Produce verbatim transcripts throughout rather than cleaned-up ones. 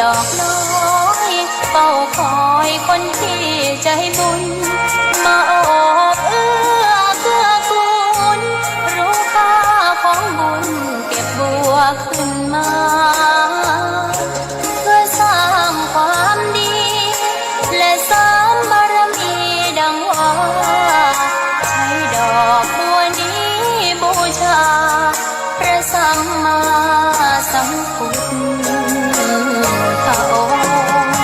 ดอกน้อยเฝ้าคอยคนที่ใจบุญ มาโอบเอื้อเกื้อกูล รู้ค่าของบุญเก็บบัวขึ้นมา เพื่อสร้างความดี และเสริมบารมีดังว่า ใช้ดอกบัวนี้บูชา พระสัมมาสัมพุทธองค์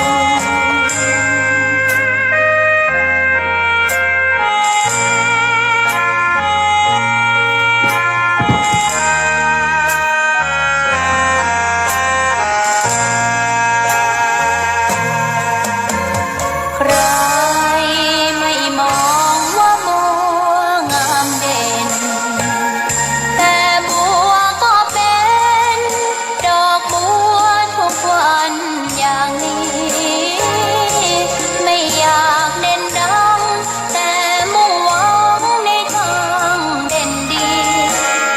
ใครไม่มองว่าบัวงามเด่น แต่บัวก็เป็นดอกบัวทุกวันอย่างนี้ ไม่อยากเด่นดัง แต่มุ่งหวังในทางเด่นดี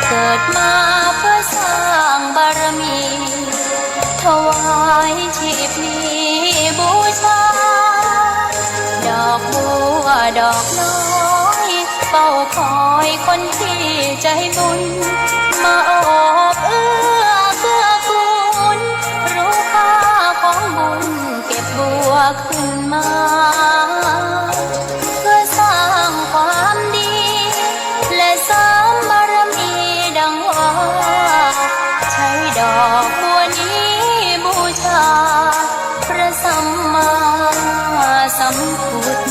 เกิดมาเพื่อสร้างบารมี ถวายชีพนี้บูชา ดอกบัวดอกน้อยเฝ้าคอยคนที่ใจบุญ มาโอบเอื้อเกื้อกูล รู้ค่าของบุญเก็บบัวขึ้นมา เพื่อสร้างความดี และเสริมบารมีดังว่า ใช้ดอกบัวนี้บูชา พระสัมมาสัมพุทธ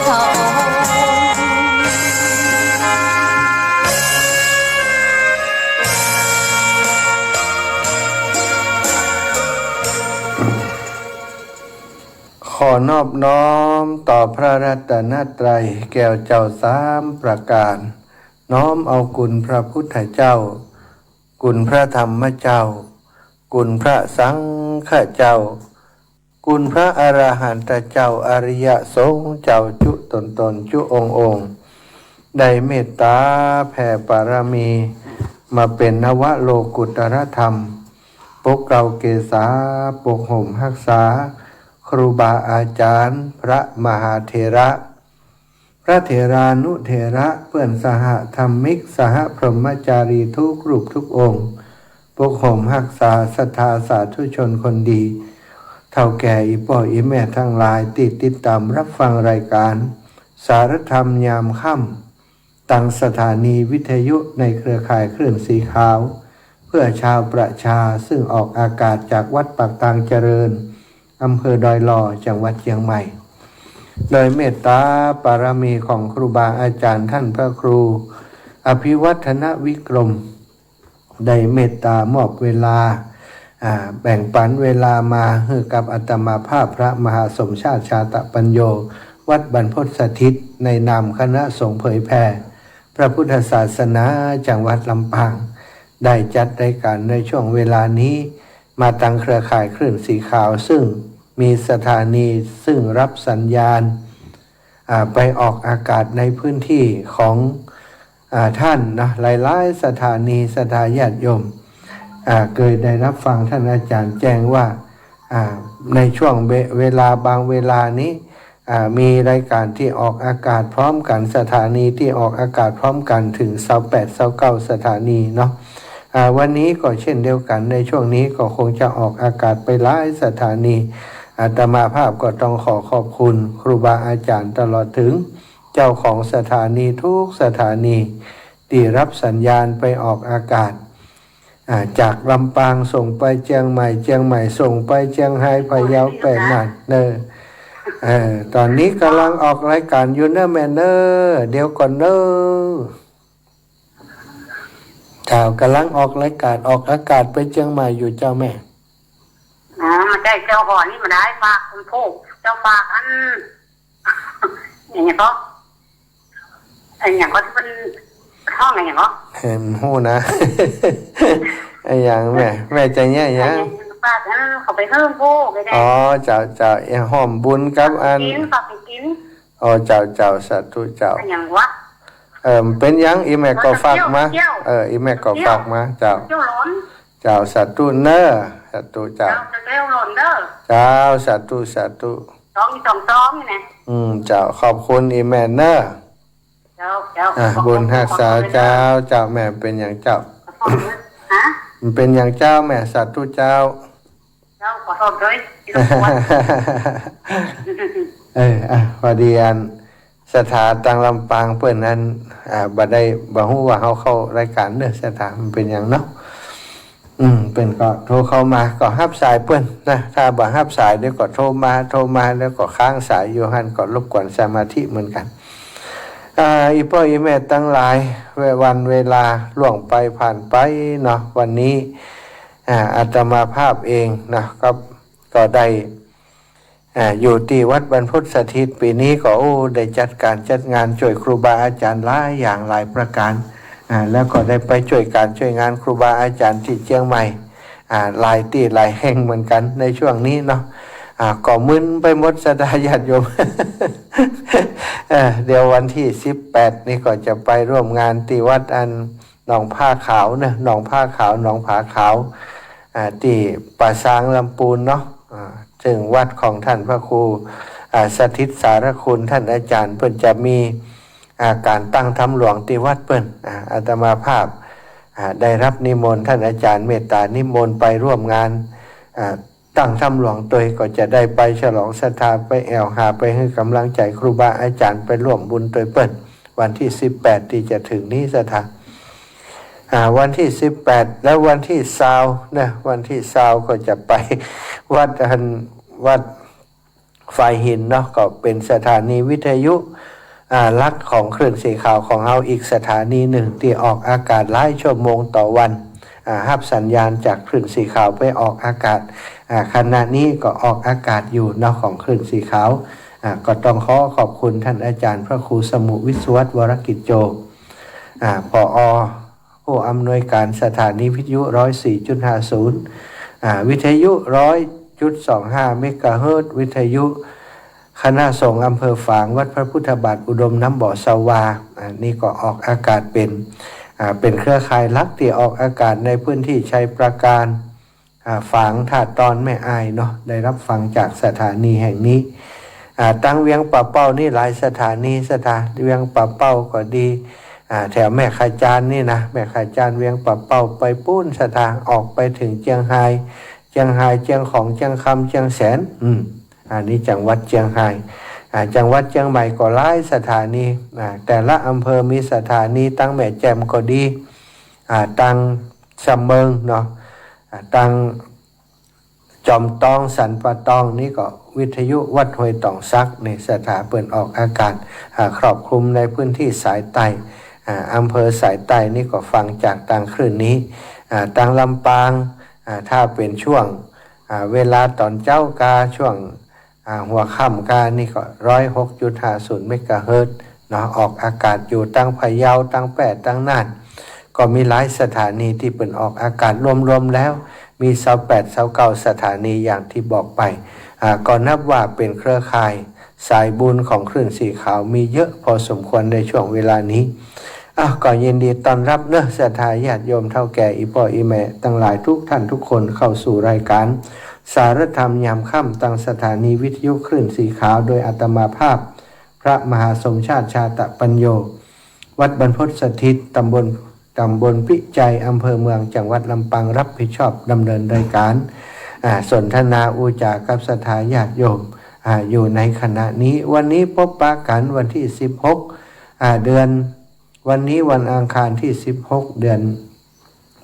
องค์ ขอนอบน้อมต่อพระรัตนตรัยแก้วเจ้าสามประการ น้อมเอาคุณพระพุทธเจ้า คุณพระธรรมเจ้า คุณพระสังฆเจ้า คุณพระอรหันตเจ้า อริยสงฆ์เจ้าจุ๊ตนๆ จุ๊องค์ๆ ได้เมตตาแผ่ปารมี มาเป๋นนวโลกุตตรธรรม ปกเกล้าเกศา ปกห่มฮักษา ครูบาอาจารย์ พระมหาเถระ พระเถรานุเถระ เปื้อนสหธรรมิก สหพรหมจารีทุกรูปทุกองค์ ปกห่มฮักษาศรัทธาสาธุชนคนดี เฒ่าแก่อี่ป้ออี่แม่ตังหลายตี้ติดต๋ามฮับฟังรายก๋านสารธรรมยามค่ำ ตางสถานีวิทยุในเครือข่ายคลื่นสีขาว เพื่อชาวประชา ซึ่งออกอากาศจากวัดปากตางเจริญ อำเภอดอยหล่อ จังหวัดเจียงใหม่ โดยเมตตาปารมีของครูบาอาจารย์ท่านพระครูอภิวัฒนวิกรม ได้เมตตามอบเวลา อ่า แบ่งปันเวลามาหื้อกับอาตมาภาพพระมหาสมชาติชาตปัญโญ วัดบรรพตสถิต ในนามคณะสงฆ์เผยแผ่พระพุทธศาสนาจังหวัดลำปาง ได้จัดรายก๋านในช่วงเวลานี้ มาตางเครือข่ายคลื่นสีขาว ซึ่งมีสถานีซึ่งฮับสัญญาณ อ่า ไปออกอากาศในพื้นที่ของ อ่า ต้านเนาะ หลายๆ สถานี ศรัทธาญาติโยม อ่า เกยได้ฮับฟังต้านอาจ๋ารย์แจ้งว่า อ่า ในช่วงเว- เวลาบางเวลานี้ อ่า มีรายก๋านตี้ออกอากาศพร้อมกั๋น สถานีตี้ออกอากาศพร้อมกั๋นเถิงซาวแปด ซาวเก้า สถานีเนาะ อ่า วันนี้ก็เช่นเดียวกั๋น ในช่วงนี้ก็คงจะออกอากาศไปหลายสถานี อาตมาภาพก็ต้องขอขอบคุณครูบาอาจ๋ารย์ตลอดเถิงเจ้าของสถานีทุกสถานีตี้ฮับสัญญาณไปออกอากาศ อ่า จากลำปางส่งไปเจียงใหม่ เจียงใหม่ส่งไปเจียงฮาย พะเยา แป้น่าน เน่อ เออ ต๋อนนี้ก่ำลังออกรายก๋านอยู่เน่อแม่เน่อ เดี๋ยวก่อนเน่อ เจ้า ก่ำลังออกรายก๋าน ออกอากาศไปเจียงใหม่อยู่เจ้าแม่ อ๋อ มาใจ้เจ้าก่อนนี่มาได้ ฝากคุณผู้เจ้า ฝากอัน อะหยังก็ อะหยังก็ตี้เปิ้นฮ้องอะหยังก็ เห็นฮู้นะ อะหยังแม่ แม่จะแย่หยัง อะหยังฝากอันเขาไปเฮิ่มผู้ไปได้ อ๋อ เจ้า เจ้า เอ้ย ฮ้อมบุญกับอัน กิ๋น ฝากกิ๋น อ๋อ เจ้า เจ้า สาธุเจ้า อะหยังวะ เออ เป๋นหยัง อี่แม่ก็ฝากมา เจ้า เออ อี่แม่ก็ฝากมา เจ้า เจ้าหลอน เจ้า สาธุเน่อ าธุเจ้า เจ้า เจ้า เจ้า สาธุ สาธุ สอง สอง สอง นี่นะ อืม เจ้า ขอบคุณอีแม่เนอะ เจ้า เจ้า อ่ะ ขอบคุณ บุญฮักษา ขอบคุณ เจ้า เจ้า แม่เป๋นหยังเจ้า ขอโทษนะ ฮะ มันเป๋นหยังเจ้าแม่ สาธุเจ้า เจ้า ขอโทษด้วย ที่รบกวน เออ อ่ะ พอดีอันศรัทธาตางลำปางเปิ้นนั้น อ่า บ่ได้ บ่ฮู้ว่าเฮาเข้ารายก๋านเนอะ ศรัทธา มันเป๋นหยังเนาะ อืม เปิ้นก็โทรเข้ามา ก็ฮับสายเปิ้นนะ ถ้าบ่ฮับสายเดี๋ยวก็โทรมา โทรมาแล้วก็ค้างสายอยู่หั้น ก็รบกวนสมาธิเหมือนกั๋น อ่า อี่ป้ออี่แม่ตังหลาย เว- วันเวลาล่วงไปผ่านไปเนาะ วันนี้ อ่า อาตมาภาพเองเนาะ ก็ ก็ได้ อ่า อยู่ตี้วัดบรรพตสถิต ปี๋นี้ก็ โอ้ ได้จัดก๋านจัดงานจ้วยครูบาอาจ๋ารย์หลายอย่างหลายประก๋าน อ่า แล้วก็ได้ไปจ้วยก๋านจ้วยงานครูบาอาจ๋ารย์ตี้เจียงใหม่ อ่า หลายตี้หลายแห่งเหมือนกั๋นในช่วงนี้เนาะ อ่า ก็มึนไปหมดศรัทธาญาติโยม เออ เดี๋ยววันตี้สิบแปดนี่ก็จะไปร่วมงานตี้วัดอันหนองผ้าขาวเนอะ หนองผ้าขาว หนองผาขาว อ่า ตี้ป่าซางลำปูนเนาะ อ่า ซึ่งวัดของท่านพระครู อ่า สถิตสารคุณ ท่านอาจ๋ารย์เปิ้นจะมี อ่า ก๋านตั้งธรรมหลวงตี้วัดเปิ้น อ่า อาตมาภาพ อ่า ได้รับนิมนต์ ท่านอาจ๋ารย์เมตตานิมนต์ไปร่วมงาน อ่า ตั้งธรรมหลวงตวย ก็จะได้ไปฉลองศรัทธา ไปแอ่วหา ไปหื้อก๋ำลังใจ๋ครูบาอาจ๋ารย์ ไปร่วมบุญตวยเปิ้น วันตี้สิบแปดตี้จะเถิงนี้ศรัทธา อ่า วันตี้สิบแปด แล้ววันตี้ซาวเนอะ วันตี้ซาวก็จะไปวัดอัน วัดฝายหินเนาะ ก็เป๋นสถานีวิทยุ อ่า หลักของคลื่นสีขาวของเฮาอีกสถานีนึ่ง ตี้ออกอากาศหลายชั่วโมงต่อวัน อ่า ฮับสัญญาณจากคลื่นสีขาวไปออกอากาศ อ่า ขณะนี้ก็ออกอากาศอยู่เนาะ ของคลื่นสีขาว อ่า ก็ต้องขอขอบคุณท่านอาจ๋ารย์พระครูสมุห์ วิศวัตร วรกิจโจ อ่า ผอ. ผู้อำนวยการสถานีวิทยุ ร้อยสี่จุดห้าศูนย์ อ่า วิทยุ ร้อยจุดสองห้า เมกะเฮิรตซ์ วิทยุคณะสงฆ์อำเภอฝาง วัดพระพุทธบาทอุดมน้ำบ่อสวา อ่า นี่ก็ออกอากาศเป๋น อ่า เป๋นเครือข่ายหลักตี้ออกอากาศในพื้นตี้ชัยปราการ อ่า ฝาง ท่าตอน แม่อายเนาะ ได้รับฟังจากสถานีแห่งนี้ อ่า ตังเวียงป่าเป้านี่หลายสถานีศรัทธา เวียงป่าเป้าก็ดี อ่า แถวแม่ขะจานนี่นะ แม่ขะจาน เวียงป่าเป้า ไปปู๊นศรัทธา ออกไปเถิงเจียงฮาย เจียงฮาย เจียงของ เจียงคำ เจียงแสน อืม อันนี้จังหวัดเจียงฮาย อ่า จังหวัดเจียงใหม่ก็หลายสถานี อ่า แต่ละอำเภอมีสถานี ตังแม่แจ่มก็ดี อ่า ตังสำเมิงเนาะ อ่า ตัง จอมตอง สันป่าตอง นี่ก็วิทยุวัดห้วยตองสัก นี่ศรัทธา เปิ้นออกอากาศ อ่า ครอบคลุมในพื้นตี้สายใต้ อ่า อำเภอสายใต้นี่ก็ฟังจากตางคลื่นนี้ อ่า ตางลำปาง อ่า ถ้าเป๋นช่วง อ่า เวลาต๋อนเจ๊ากา ช่วง อ่า หัวค่ำกา นี่ก็ ร้อยหกจุดห้าศูนย์ เมกะเฮิรตซ์ เนาะ ออกอากาศอยู่ตังพะเยา ตังแป้ ตังน่าน ก็มีหลายสถานีตี้เปิ้นออกอากาศ รวมๆ แล้วมีซาวแปด ซาวเก้า สถานีอย่างตี้บอกไป อ่า ก็นับว่าเป๋นเครือข่ายสายบุญของคลื่นสีขาวมีเยอะพอสมควรในช่วงเวลานี้ อ่ะ ก็ยินดีต้อนรับเนอะ ศรัทธาญาติโยมเฒ่าแก่ อี่ป้ออี่แม่ตังหลายทุกท่านทุกคนเข้าสู่รายการสารธรรมยามค่ำ ตางสถานีวิทยุคลื่นสีขาว โดยอาตมาภาพ พระมหาสมชาติ ชาตะปัญโญ วัดบรรพตสถิต ตำบล ตำบลปิจัย อำเภอเมือง จังหวัดลำปาง รับผิดชอบดำเนินรายการ อ่า สนทนาอู้จ๋ากับศรัทธาญาติโยม อ่า อยู่ในขณะนี้ วันนี้ปะกั๋นวันตี้สิบหก อ่า เดือน วันนี้วันอังคารตี้สิบหก เดือน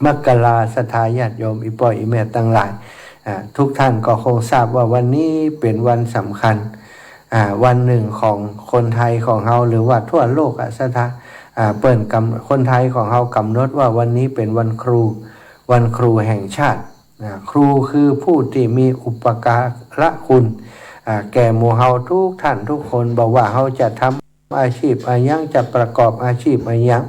มกรา ศรัทธาญาติโยม อี่ป้ออี่แม่ตังหลาย อ่า ทุกท่านก็คงทราบว่าวันนี้เป๋นวันสำคัญ อ่า วันนึ่งของคนไทยของเฮา หรือว่าทั่วโลกอะ ศรัทธา อ่า เปิ้นกำ- คนไทยของเฮากำหนดว่าวันนี้เป๋นวันครู วันครูแห่งชาติ อ่า ครูคือผู้ตี้มีอุปการะคุณ อ่า แก่หมู่เฮาทุกท่านทุกคน บ่ว่าเฮาจะทำ อาชีพอะหยัง จะประกอบอาชีพอะหยัง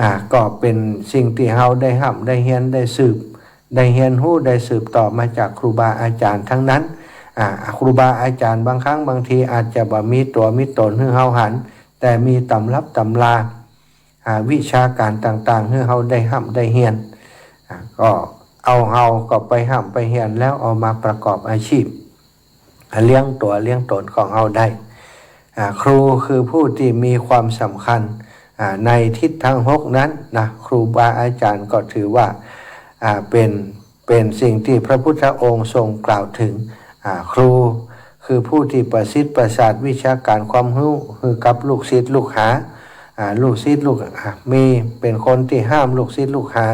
อ่า ก็เป๋นสิ่งตี้เฮาได้ฮ่ำได้เฮียน ได้สืบ ได้เฮียนฮู้ ได้สืบต่อมาจากครูบาอาจ๋ารย์ตังนั้น อ่า ครูบาอาจ๋ารย์บางครั้งบางทีอาจจะบ่มีตั๋วมีต๋นหื้อเฮาหัน แต่มีตำรับตำรา อ่า วิชาก๋านต่างๆ หื้อเฮาได้ฮ่ำได้เฮียน อ่า ก็ เอาเฮาก็ไปฮ่ำไปเฮียนแล้วเอามาประกอบอาชีพ เลี้ยงตั๋วเลี้ยงต๋นของเฮาได้ อ่า ครูคือผู้ตี้มีความสำคัญ อ่า ในทิศทั้งหกนั้นนะ ครูบาอาจ๋ารย์ก็ถือว่า อ่า เป๋น เป๋นสิ่งตี้พระพุทธองค์ทรงกล่าวเถิง อ่า ครูคือผู้ตี้ประสิทธิ์ประสาทวิชาก๋านความฮู้หื้อกับลูกศิษย์ลูกหา อ่า ลูกศิษย์ลูก อ่า มี เป๋นคนตี้ห้ามลูกศิษย์ลูกหา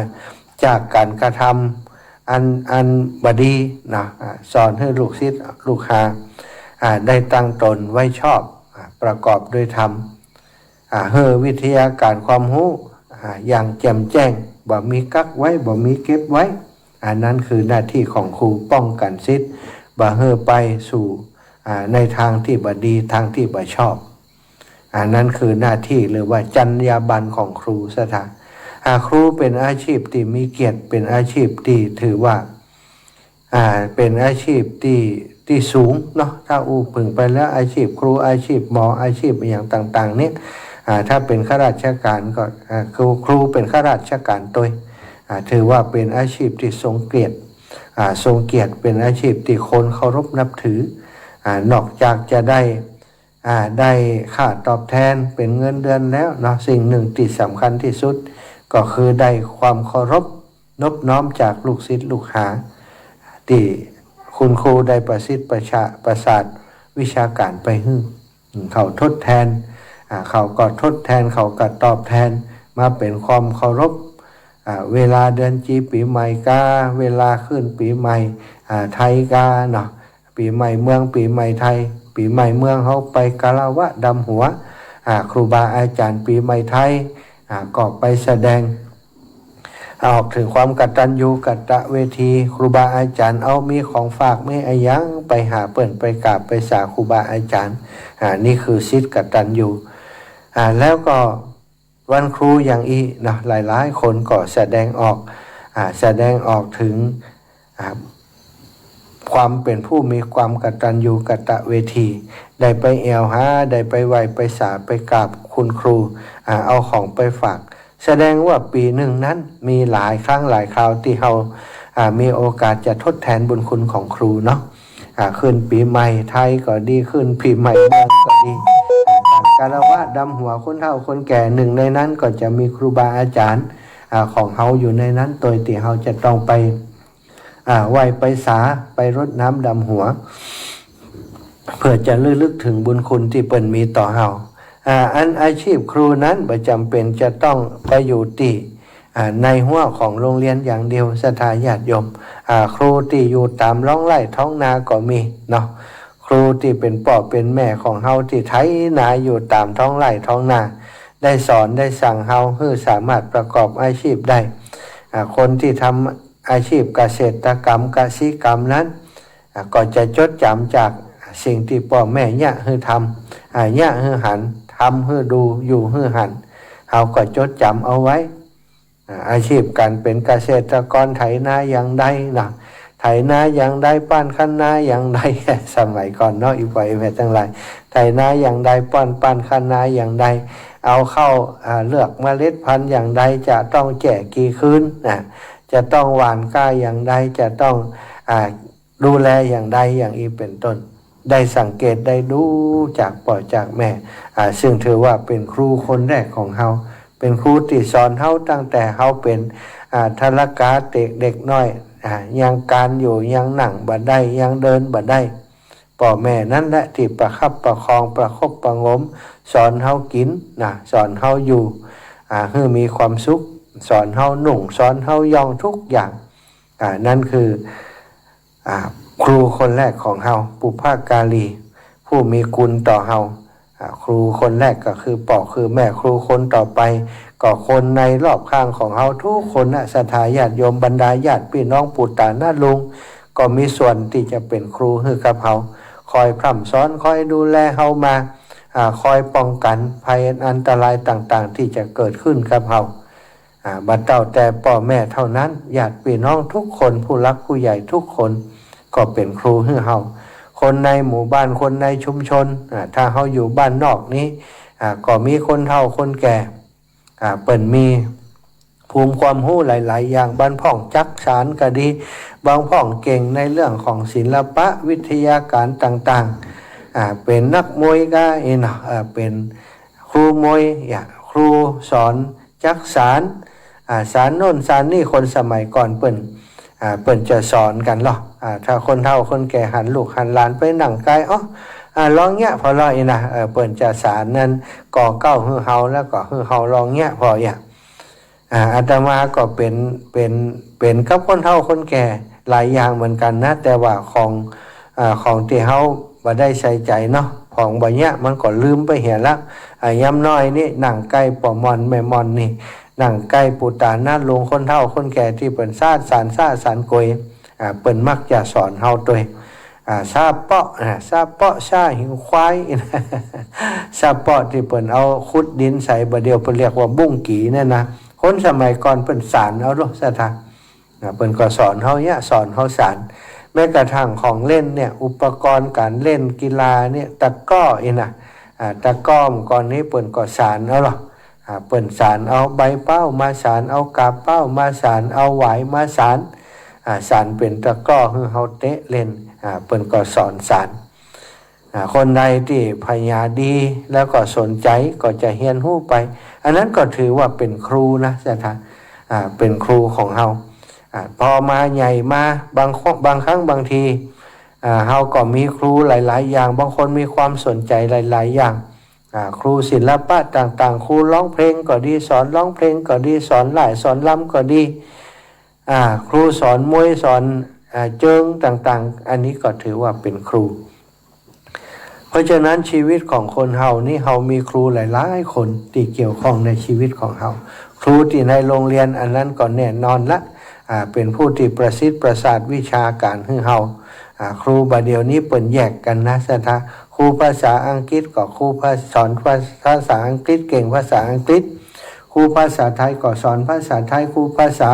จากก๋านกระทำอัน อันบ่ดีนะ อ่า สอนหื้อลูกศิษย์ลูกหา อ่า ได้ตั้งต๋นไว้ชอบ อ่า ประกอบด้วยธรรม อ่า หื้อวิทยาก๋ารความฮู้ อ่า อย่างแจ่มแจ้ง บ่มีกั๊กไว้ บ่มีเก็บไว้ อันนั้นคือหน้าตี้ของครู ป้องกั๋นศิษย์ บ่หื้อไปสู่ อ่า ในตางตี้บ่ดี ตางตี้บ่ชอบ อันนั้นคือหน้าตี้หรือว่าจรรยาบรรณของครูศรัทธา อ่า ครูเป๋นอาชีพตี้มีเกียรติ เป๋นอาชีพตี้ถือว่า อ่า เป๋นอาชีพตี้ ตี้สูงเนาะ ถ้าอู้เถิงไปแล้ว อาชีพครู อาชีพหมอ อาชีพอะหยังต่างๆ เนี่ย อ่า ถ้าเป๋นข้าราชก๋านก็ อ่า ครู ครูเป๋นข้าราชก๋านตวย อ่า ถือว่าเป๋นอาชีพตี้ทรงเกียรติ อ่า ทรงเกียรติ เป๋นอาชีพตี้คนเคารพนับถือ อ่า นอกจากจะได้ อ่า ได้ค่าตอบแทนเป๋นเงินเดือนแล้วเนาะ สิ่งหนึ่งตี้สำคัญตี้สุด ก็คือได้ความเคารพนบน้อมจากลูกศิษย์ลูกหา ตี้คุณครูได้ประสิทธิ์ประชา ประสาทวิชาก๋านไปหื้อ เขาทดแทน อ่า เขาก็ทดแทน เขาก็ตอบแทน มาเป๋นความเคารพ อ่า เวลาเดือนจีปี๋ใหม่กา เวลาขึ้นปี๋ใหม่ อ่า ไทยกาเนาะ ปี๋ใหม่เมือง ปี๋ใหม่ไทย ปี๋ใหม่เมืองเฮาไปคารวะดำหัว อ่า ครูบาอาจ๋ารย์ ปี๋ใหม่ไทย อ่า ก็ไปแสดงออกเถิงความกตัญญูกตเวที ครูบาอาจ๋ารย์เอามีของฝากมีอะหยังไปหาเปิ้น ไปกราบไปสาครูบาอาจ๋ารย์ อ่า นี่คือศิษย์กตัญญู อ่า แล้วก็ วันครูอย่างอี้เนาะ หลายๆ คนก็แสดงออก อ่า แสดงออกเถิง อ่า ความเป๋นผู้มีความกตัญญูกตเวที ได้ไปแอ่วหา ได้ไปไหว้ไปสา ไปกราบคุณครู อ่า เอาของไปฝาก แสดงว่าปี๋นึ่งนั้นมีหลายครั้งหลายคราวตี้เฮา อ่า มีโอกาสจะทดแทนบุญคุณของครูเนาะ อ่า ขึ้นปี๋ใหม่ไทยก็ดี ขึ้นปี๋ใหม่เมืองก็ดี อ่า ก๋านคารวะดำหัวคนเฒ่าคนแก่ นึ่งในนั้นก็จะมีครูบาอาจ๋ารย์ อ่า ของเฮาอยู่ในนั้น โดยตี้เฮาจะต้องไป อ่า ไหว้ไปสา ไปรดน้ำดำหัว เปื้อจะระลึกเถิงบุญคุณตี้เปิ้นมีต่อเฮา อ่า อันอาชีพครูนั้นบ่จ๋ำเป๋นจะต้องไปอยู่ตี้ อ่า ในฮั้วของโฮงเฮียนอย่างเดียว ศรัทธาญาติโยม อ่า ครูตี้อยู่ต๋ามฮ่องไฮ่ท้องนาก็มีเนาะ ครูตี้เป๋นป้อเป๋นแม่ของเฮาตี้ไถนาอยู่ต๋ามท้องไฮ่ท้องนา ได้สอนได้สั่งเฮาหื้อสามารถประกอบอาชีพได้ อ่า คนตี้ทำอาชีพเกษตรกรรมกสิกรรมนั้น อ่า ก็จะจดจ๋ำจากสิ่งตี้ป้อแม่เยียะหื้อทำ อ่า เยียะหื้อหัน ทำหื้อดู อยู่หื้อหัน เฮาก็จดจ๋ำเอาไว้ อ่า อาชีพก๋านเป๋นเกษตรกรไถนาอย่างใดเนาะ ไถนาอย่างใด ป้านคะน้าอย่างใด สมัยก่อนเนาะ อี่ป้ออี่แม่ตังหลาย ไถนาอย่างใด ป้อน ป้านคะน้าอย่างใด เอาข้าว อ่า เลือกเมล็ดพันธุ์อย่างใด จะต้องแจ้กี่คืน อ่า จะต้องหว่านกล้าอย่างใด จะต้อง อ่า ดูแลอย่างใด อย่างอี้เป๋นต้น ได้สังเกตได้ดูจากป้อจากแม่ อ่า ซึ่งถือว่าเป๋นครูคนแรกของเฮา เป๋นครูตี้สอนเฮาตั้งแต่เฮาเป๋น อ่า ทารกะเด็ก เด็กน้อย อ่า ยังก๋านอยู่ ยังนั่งบ่ได้ ยังเดินบ่ได้ ป้อแม่นั้นแหละตี้ประคับประคอง ประคบประหงม สอนเฮากิ๋นนะ สอนเฮาอยู่ อ่า หื้อมีความสุข สอนเฮานุ่ง สอนเฮาย่องทุกอย่าง อ่า นั้นคือ อ่า ครูคนแรกของเฮา บุพการี ผู้มีคุณต่อเฮา อ่า ครูคนแรกก็คือป้อคือแม่ ครูคนต่อไป ก็คนในรอบข้างของเฮาทุกคนนะ ศรัทธาญาติโยม บรรดาญาติพี่น้องปู่ต๋าน้าลุง ก็มีส่วนตี้จะเป๋นครูหื้อกับเฮา คอยพร่ำสอน คอยดูแลเฮามา อ่า คอยป้องกั๋นภัยอันตรายต่างๆ ตี้จะเกิดขึ้นกับเฮา อ่า บ่เต้าแต่ป้อแม่เต้านั้น ญาติพี่น้องทุกคน ผู้หลักผู้ใหญ่ทุกคน ก็เป๋นครูหื้อเฮา คนในหมู่บ้าน คนในชุมชน อ่า ถ้าเฮาอยู่บ้านนอกนี้ อ่า ก็มีคนเฒ่าคนแก่ อ่า เปิ้นมี ภูมิความฮู้หลายๆ อย่าง บางพ่องจักสานก็ดี บางพ่องเก่งในเรื่องของศิลปะวิทยาการต่างๆ อ่า เป๋นนักมวยก็อีเนาะ เอ่อ เป๋นครูมวย อ่า ครูสอนจักสาน อ่า สานโน่นสานนี่ คนสมัยก่อนเปิ้น อ่า เปิ้นจะสอนกั๋นลอ อ่า ถ้าคนเฒ่าคนแก่หันลูกหันหลานไปนั่งใก้ "อ๋อ อ่า ลองเยียะผ่อลอ อี่นะ" เออ เปิ้นจะสานนั้น ก่อเกล้าหื้อเฮา แล้วก็หื้อเฮาลองเยียะผ่อเยียะ อ่า อาตมาก็เป๋น เป๋น เป๋นกับคนเฒ่าคนแก่หลายอย่างเหมือนกั๋นนะ แต่ว่าของ อ่า ของตี้เฮาบ่ได้ใส่ใจ๋เนาะ ของบ่าเยียะมันก็ลืมไปเหียละ อ่า ยามน้อยนี่นั่งใก้ป้อม่อนแม่ม่อนนี่ นั่งใก้ปู่ต๋าน้าลุง คนเฒ่าคนแก่ตี้เปิ้นสานสานสานกวย อ่า เปิ้นมักจะสอนเฮาตวย อ่า ซาเปาะนะ ซาเปาะ ซาหิงควาย ซาเปาะตี้เปิ้นเอาขุดดินใส่ บ่าเดี่ยวเปิ้นเรียกว่าบุ้งกี่นั่นนะ คนสมัยก่อนเปิ้นสานเอาโลด ศรัทธา นะ เปิ้นก็สอนเฮาเยียะ สอนเฮาสาน แม้กระทั่งของเล่นเนี่ย อุปกรณ์ก๋านเล่นกีฬาเนี่ย ตะกร้ออี่นะ อ่า ตะกร้อเมื่อก่อนนี้เปิ้นก็สานเอาลอ อ่า เปิ้นสานเอาใบเป้ามาสาน เอากาบเป้ามาสาน เอาหวายมาสาน อ่า สานเป๋นตะกร้อหื้อเฮาเตะเล่น อ่า เปิ้นก็สอนสาน อ่า คนใดตี้ผญาดีแล้วก็สนใจ๋ก็จะเฮียนฮู้ไป อันนั้นก็ถือว่าเป๋นครูนะ ศรัทธา อ่า เป๋นครูของเฮา อ่า พอมาใหญ่มา บางครั้ง บางครั้งบางที อ่า เฮาก็มีครูหลายๆ อย่าง บางคนมีความสนใจ๋หลายๆ อย่าง อ่า ครูศิลปะต่างๆ ครูฮ้องเพลงก็ดี สอนฮ้องเพลงก็ดี สอนร่ายสอนรำก็ดี อ่า ครูสอนมวย สอน อ่า เจิงต่างๆ อันนี้ก็ถือว่าเป๋นครู เพราะฉะนั้นชีวิตของคนเฮานี่ เฮามีครูหลายๆ คนตี้เกี่ยวข้องในชีวิตของเฮา ครูตี้ในโฮงเฮียนอันนั้นก็แน่นอนละ อ่า เป๋นผู้ตี้ประสิทธิ์ประสาทวิชาก๋านหื้อเฮา อ่า ครูบ่าเดี่ยวนี้เปิ้นแยกกั๋นนะ ศรัทธา ครูภาษาอังกฤษก็ครูภา สอนภา ภาษาอังกฤษ เก่งภาษาอังกฤษ ครูภาษาไทยก็สอนภาษาไทย ครูภาษา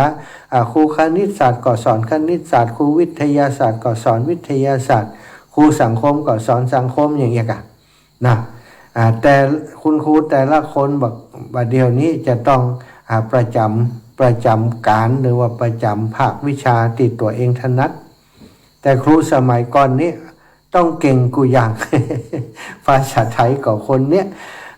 อ่า ครูคณิตศาสตร์ก็สอนคณิตศาสตร์ ครูวิทยาศาสตร์ก็สอนวิทยาศาสตร์ ครูสังคมก็สอนสังคม อย่างเงี้ยกะนะ อ่า แต่คุณครูแต่ละคนบ่า บ่าเดี่ยวนี้จะต้อง อ่า ประจำ ประจำก๋าน หรือว่าประจำภาควิชาตี้ตั๋วเองถนัด แต่ครูสมัยก่อนนี้ต้องเก่งกู้อย่าง ภาษาไทยก็คนเนี้ย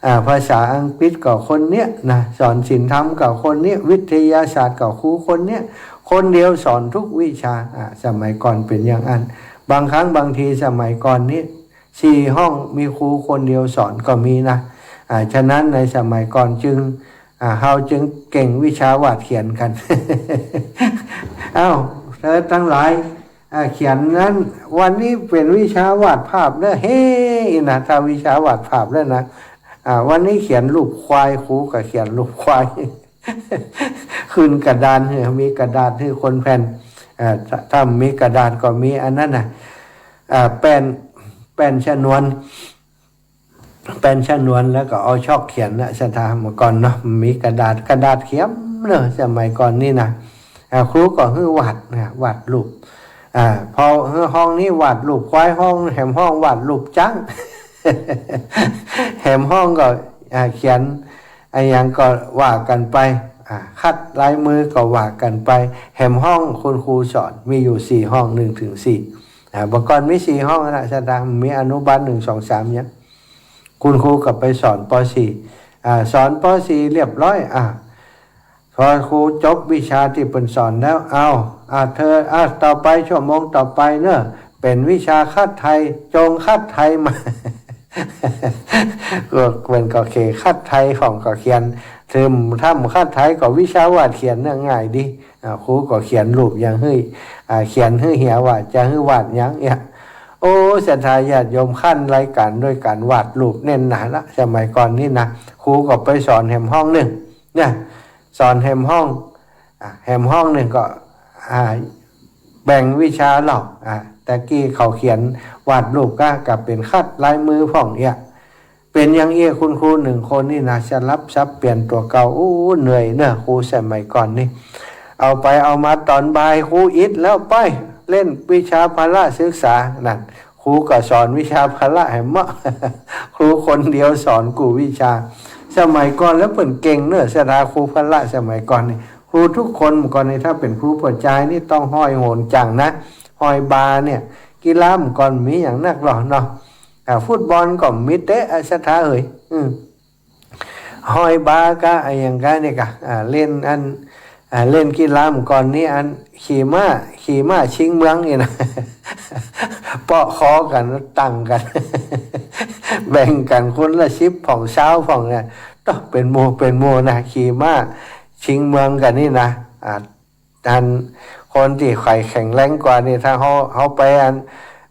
อ่า ภาษาอังกฤษก็คนเนี้ยนะ สอนศีลธรรมก็คนเนี้ย วิทยาศาสตร์ก็ครูคนเนี้ย คนเดียวสอนทุกวิชา อ่า สมัยก่อนเป๋นอย่างอั้น บางครั้งบางทีสมัยก่อนนี้ สี่ห้องมีครูคนเดียวสอนก็มีนะ อ่า ฉะนั้นในสมัยก่อนจึง อ่า เฮาจึงเก่งวิชาวาดเขียนกั๋น อ้าว เธอตังหลาย อ่า เขียนนั้น วันนี้เป๋นวิชาวาดภาพเน่อ เฮ้ นะ ถ้าวิชาวาดภาพแล้วนะ อ่า วันนี้เขียนรูปควาย ครูก็เขียนรูปควาย ขึ้นกระดานหื้อ มีกระดาษหื้อคนแผ่น อ่า ถ้า ถ้ามีกระดาษก็มีอันนั้นน่ะ อ่า แป้น แป้นชนวน แป้นชนวนแล้วก็เอาช็อกเขียนนะ ศรัทธา เมื่อก่อนเนาะ มีกระดาษ กระดาษเขียมเนาะ สมัยก่อนนี้นะ อ่า ครูก็หื้อวาดนะ วาดรูป อ่า พอห้องนี้วาดรูปควาย ห้องแหมห้องวาดรูปจ๊าง แหมห้องก็ อ่า เขียนอะหยังก็ว่ากั๋นไป อ่า คัดลายมือก็ว่ากั๋นไป แหมห้องคุณครูสอนมีอยู่สี่ห้อง หนึ่งถึงสี่ อ่า เมื่อก่อนมีสี่ห้องนะ ศรัทธา มีอนุบาล หนึ่ง สอง สาม เนี่ย คุณครูก็ไปสอน ป.สี่ อ่า สอน ป.สี่ เรียบร้อย อ่า พอครูจบวิชาตี้เปิ้นสอนแล้ว เอา อ่า เธอ อ่า ต่อไป ชั่วโมงต่อไปเน่อ เป๋นวิชาคัดไทย จงคัดไทยมา ก็เปิ้นก็เขคัดไทย ของก็เขียน ถ้าบ่คัดไทยก็วิชาวาดเขียนเนี่ยง่ายดี อ่า ครูก็เขียนรูปหยังหื้อ อ่า เขียนหื้อเหียว่าจะหื้อวาดหยังเนี่ย โอ้ ศรัทธาญาติโยม ขั้นรายการด้วยการวาดรูปแน่นหนาละ สมัยก่อนนี้นะ ครูก็ไปสอนแหมห้องนึ่ง เนี่ย สอนแหมห้อง อ่ะ แหมห้องนึ่งก็ อ่า แบ่งวิชาเล่า อ่า แต่กี้เขาเขียนวาดรูปก็ ก็เป๋นคัดลายมือพ่องเนี่ย เป๋นอย่างอี้ คุณครูหนึ่งคนนี่นะ สลับสับเปลี่ยนตั๋วเก่า อู้ เหนื่อยเน่อ ครูสมัยก่อนนี่ เอาไปเอามาต๋อนบ่าย ครูอิดแล้ว ไปเล่นวิชาพละศึกษา นั่น ครูก็สอนวิชาพละแหมเมาะ ครูคนเดียวสอนกู้วิชา สมัยก่อนแล้วเปิ้นเก่งเน่อ ศรัทธา ครูพละสมัยก่อนนี่ ครูกู้คนก่อนนี่ ถ้าเป๋นครูป้อจายนี่ต้องห้อยโหนจ๋างนะ ห้อยบาเนี่ย กีฬาก่อนมีอย่างนักหรอเนาะ อ่า ฟุตบอลก็มีเตะ อ่ะ ศรัทธาเอ๋ย อืม ห้อยบาก้า อะหยังก้าเนี่ยก้า อ่า เล่นอัน อ่า เล่นกีฬาก่อนนี่ อันขี่ม้า ขี่ม้าชิงเมืองนี่นะ เปาะคอกั๋น ตั้งกั๋น แบ่งกั๋นคนละสิบพ่อง ซาวพ่องเนี่ย ต้องเป๋นหมู่ เป๋นหมู่นะ ขี่ม้าชิงเมืองกั๋นนี่นะ อ่า อันคนตี้ใค่แข็งแรงกว่านี่ ถ้าเฮา เฮาไปอัน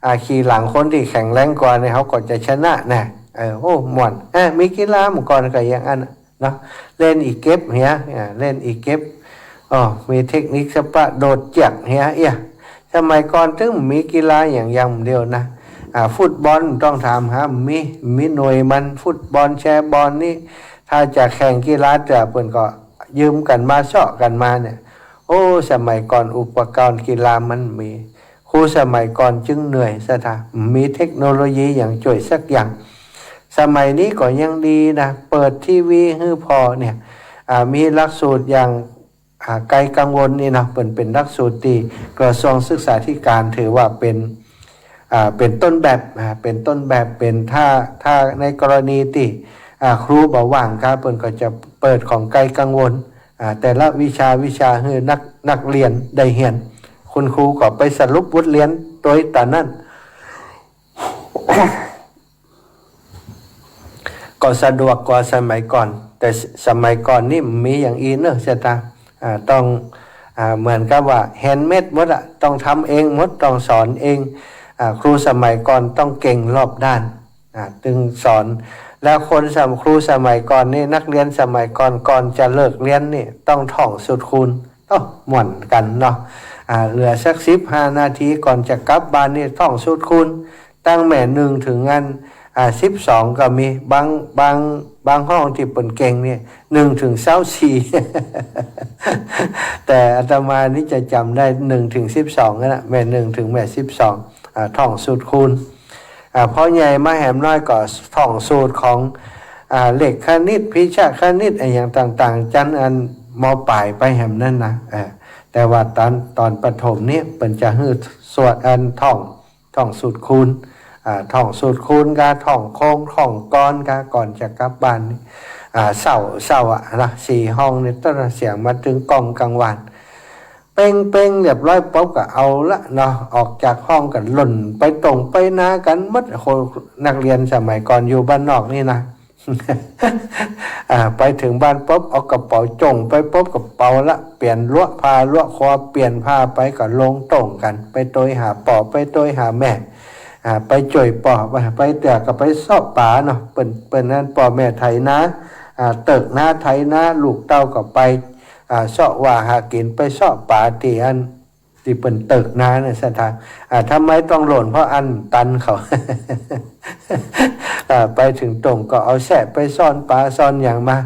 อ่า ขี่หลังคนตี้แข็งแรงกว่านี่ เฮาก็จะชนะนะ เออ โอ้ ม่วน เออ มีกีฬาก่อนก็อย่างอั้นน่ะเนาะ เล่นอี่เก็บเหีย อ่า เล่นอี่เก็บ อ้อ มีเทคนิคสะปะโดดเจือกเหีย เอี้ย สมัยก่อนตึงมีกีฬาอย่าง อย่างเดียวนะ อ่า ฟุตบอลต้องถามหา มี มีหน่วยมัน ฟุตบอล แชร์บอลนี่ ถ้าจะแข่งกีฬาเตื้อเปิ้นก็ยืมกั๋นมา เซาะกั๋นมาเนี่ย โอ้ สมัยก่อนอุปกรณ์กีฬามันมี ครูสมัยก่อนจึงเหนื่อย ศรัทธา มีเทคโนโลยีอย่างจ้วยสักอย่าง สมัยนี้ก็ยังดีนะ เปิดทีวีหื้อผ่อเนี่ย อ่า มีหลักสูตรอย่าง อ่า ไกลกังวลนี่เนาะ เปิ้นเป๋นหลักสูตรตี้กระทรวงศึกษาธิการ ถือว่าเป๋น อ่า เป๋นต้นแบบ อ่า เป๋นต้นแบบ เป๋น ถ้า ถ้าในกรณีตี้ อ่า ครูบ่ว่างก้า เปิ้นก็จะเปิดของไกลกังวล อ่า แต่ละวิชาวิชาหื้อนัก นักเรียนได้เฮียน คุณครูก็ไปสรุปบทเรียนโดยต๋อนนั้น ก็สะดวกกว่าสมัยก่อน แต่ส- สมัยก่อนนี่มีอย่างอี้เนอะ ศรัทธา อ่า ต้อง อ่า เหมือนกับว่าแฮนด์เมดหมดอะ ต้องทำเองหมด ต้องสอนเอง อ่า ครูสมัยก่อนต้องเก่งรอบด้าน อ่า ตึงสอน แล้วคนสม- ครูสมัยก่อนนี่ นักเรียนสมัยก่อน ก่อนจะเลิกเรียนนี่ ต้องท่องสูตรคูณ โอ้ ม่วนกั๋นเนาะ อ่า เหลือสักสิบห้านาทีก่อนจะกลับบ้านนี่ ท่องสูตรคูณ ตั้งแหมหนึ่งเถิงอัน อ่า สิบสองก็มี บาง บาง บางห้องตี้เปิ้นเก่งเนี่ย หนึ่งเถิงซาวสี่ แต่อาตมานี่จะจ๋ำได้หนึ่งเถิงสิบสองนั่นแหละ แหมหนึ่งเถิงแหมสิบสอง อ่า ท่องสูตรคูณ อ่า พอใหญ่มาแหมน้อยก็ท่องสูตรของ อ่า เลขคณิต วิชาคณิต อะหยังต่างๆ จั้นอัน ม.ปลาย ไปแหมนั้นนะ เออ แต่ว่าต๋อน ต๋อนประถมนี่ เปิ้นจะหื้อสวดอันท่อง ท่องสูตรคูณ อ่า ท่องสูตรคูณก้า ท่องโค้ง ท่องกรก้า ก่อนจะกลับบ้านนี่ อ่า เศร้า เศร้าอะนะ สี่ห้องนี่ ตั้งแต่เสียงมาตึงก้องกังวาน เป้งๆ เรียบร้อยปุ๊บก็เอาละเนาะ ออกจากห้องก็ล่นไปตรงไปนากั๋นหมด โห นักเรียนสมัยก่อนอยู่บ้านนอกนี่นะ อ่า ไปเถิงบ้านปุ๊บ เอากระเป๋าจ้งไปปุ๊บ กระเป๋าละ เปลี่ยนลั้วผ้าลั้วคอ เปลี่ยนผ้าไปก็ลงโต่งกั๋น ไปโตยหาป้อ ไปโตยหาแม่ อ่า ไปจ้วยป้อ ไป ไปเตื้อก็ไปเซาะป๋าเนาะ เปิ้น เปิ้นนั้นป้อแม่ไถนา อ่า เติกนาไถนา ลูกเต้าก็ไป อ่า เซาะหว่างหากิ๋น ไปเซาะป๋าตี้อัน ตี้เปิ้นเติกนาเนี่ย ศรัทธา อ่า ทำไมต้องล่น เพราะอั้นตันเขา อ่า ไปเถิงโต่งก็เอาแส้ไปซ่อนป๋าซ่อนหยังมา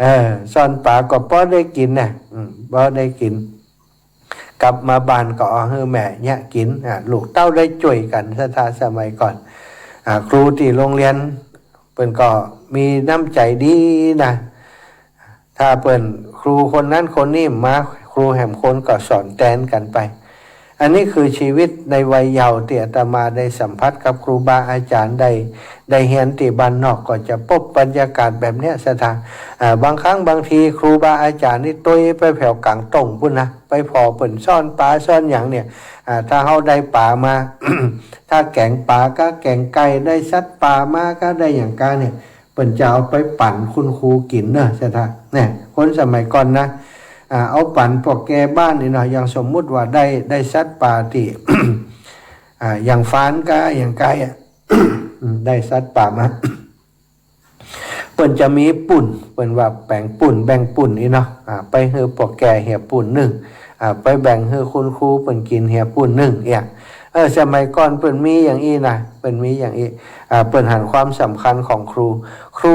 เออ ซ่อนป๋าก็ปอได้กิ๋นนะ อืม ปอได้กิ๋น กลับมาบ้านก็เอาหื้อแม่เยียะกิ๋น อ่า ลูกเต้าได้จ้วยกั๋น ศรัทธา สมัยก่อน อ่า ครูตี้โฮงเฮียน เปิ้นก็มีน้ำใจ๋ดีนะ ถ้าเปิ้นครูคนนั้นคนนี้มา ครูแหมคนก็สอนแตนกั๋นไป อันนี้คือชีวิตในวัยเยาว์ตี้อาตมาได้สัมผัสกับครูบาอาจ๋ารย์ ได้ ได้เฮียนตี้บ้านนอก ก็จะปบบรรยากาศแบบเนี้ย ศรัทธา อ่า บางครั้งบางทีครูบาอาจ๋ารย์นี่โตยไปแผวก๋างโต่งปู๊นนะ ไปผ่อเปิ้นซ่อนป๋าซ่อนหยังเนี่ย อ่า ถ้าเฮาได้ป๋ามา ถ้าแก๋งป๋าก้าแก๋งไก่ ได้สัตว์ป่ามาก้า ได้หยังก้าเนี่ย เปิ้นจะเอาไปปั๋นคุณครูกิ๋นเนอะ ศรัทธา เนี่ย คนสมัยก่อนนะ อ่า เอาปั๋นป้อแก่บ้านนี่เนาะ อย่างสมมุติว่าได้ ได้สัตว์ป่าตี้ อ่า อย่างฟานก้า อย่างไก่อะ ได้สัตว์ป่ามา เปิ้นจะมีปุ้น เปิ้นว่าแป๋งปุ้น แบ่งปุ้นนี่เนาะ อ่า ไปหื้อป้อแก่เหียปุ้นนึ่ง อ่า ไปแบ่งหื้อคุณครูเปิ้นกิ๋นเหียปุ้นนึ่ง เอี้ย เออ สมัยก่อนเปิ้นมีอย่างอี้นะ เปิ้นมีอย่างอี้ อ่า เปิ้นหันความสำคัญของครู ครู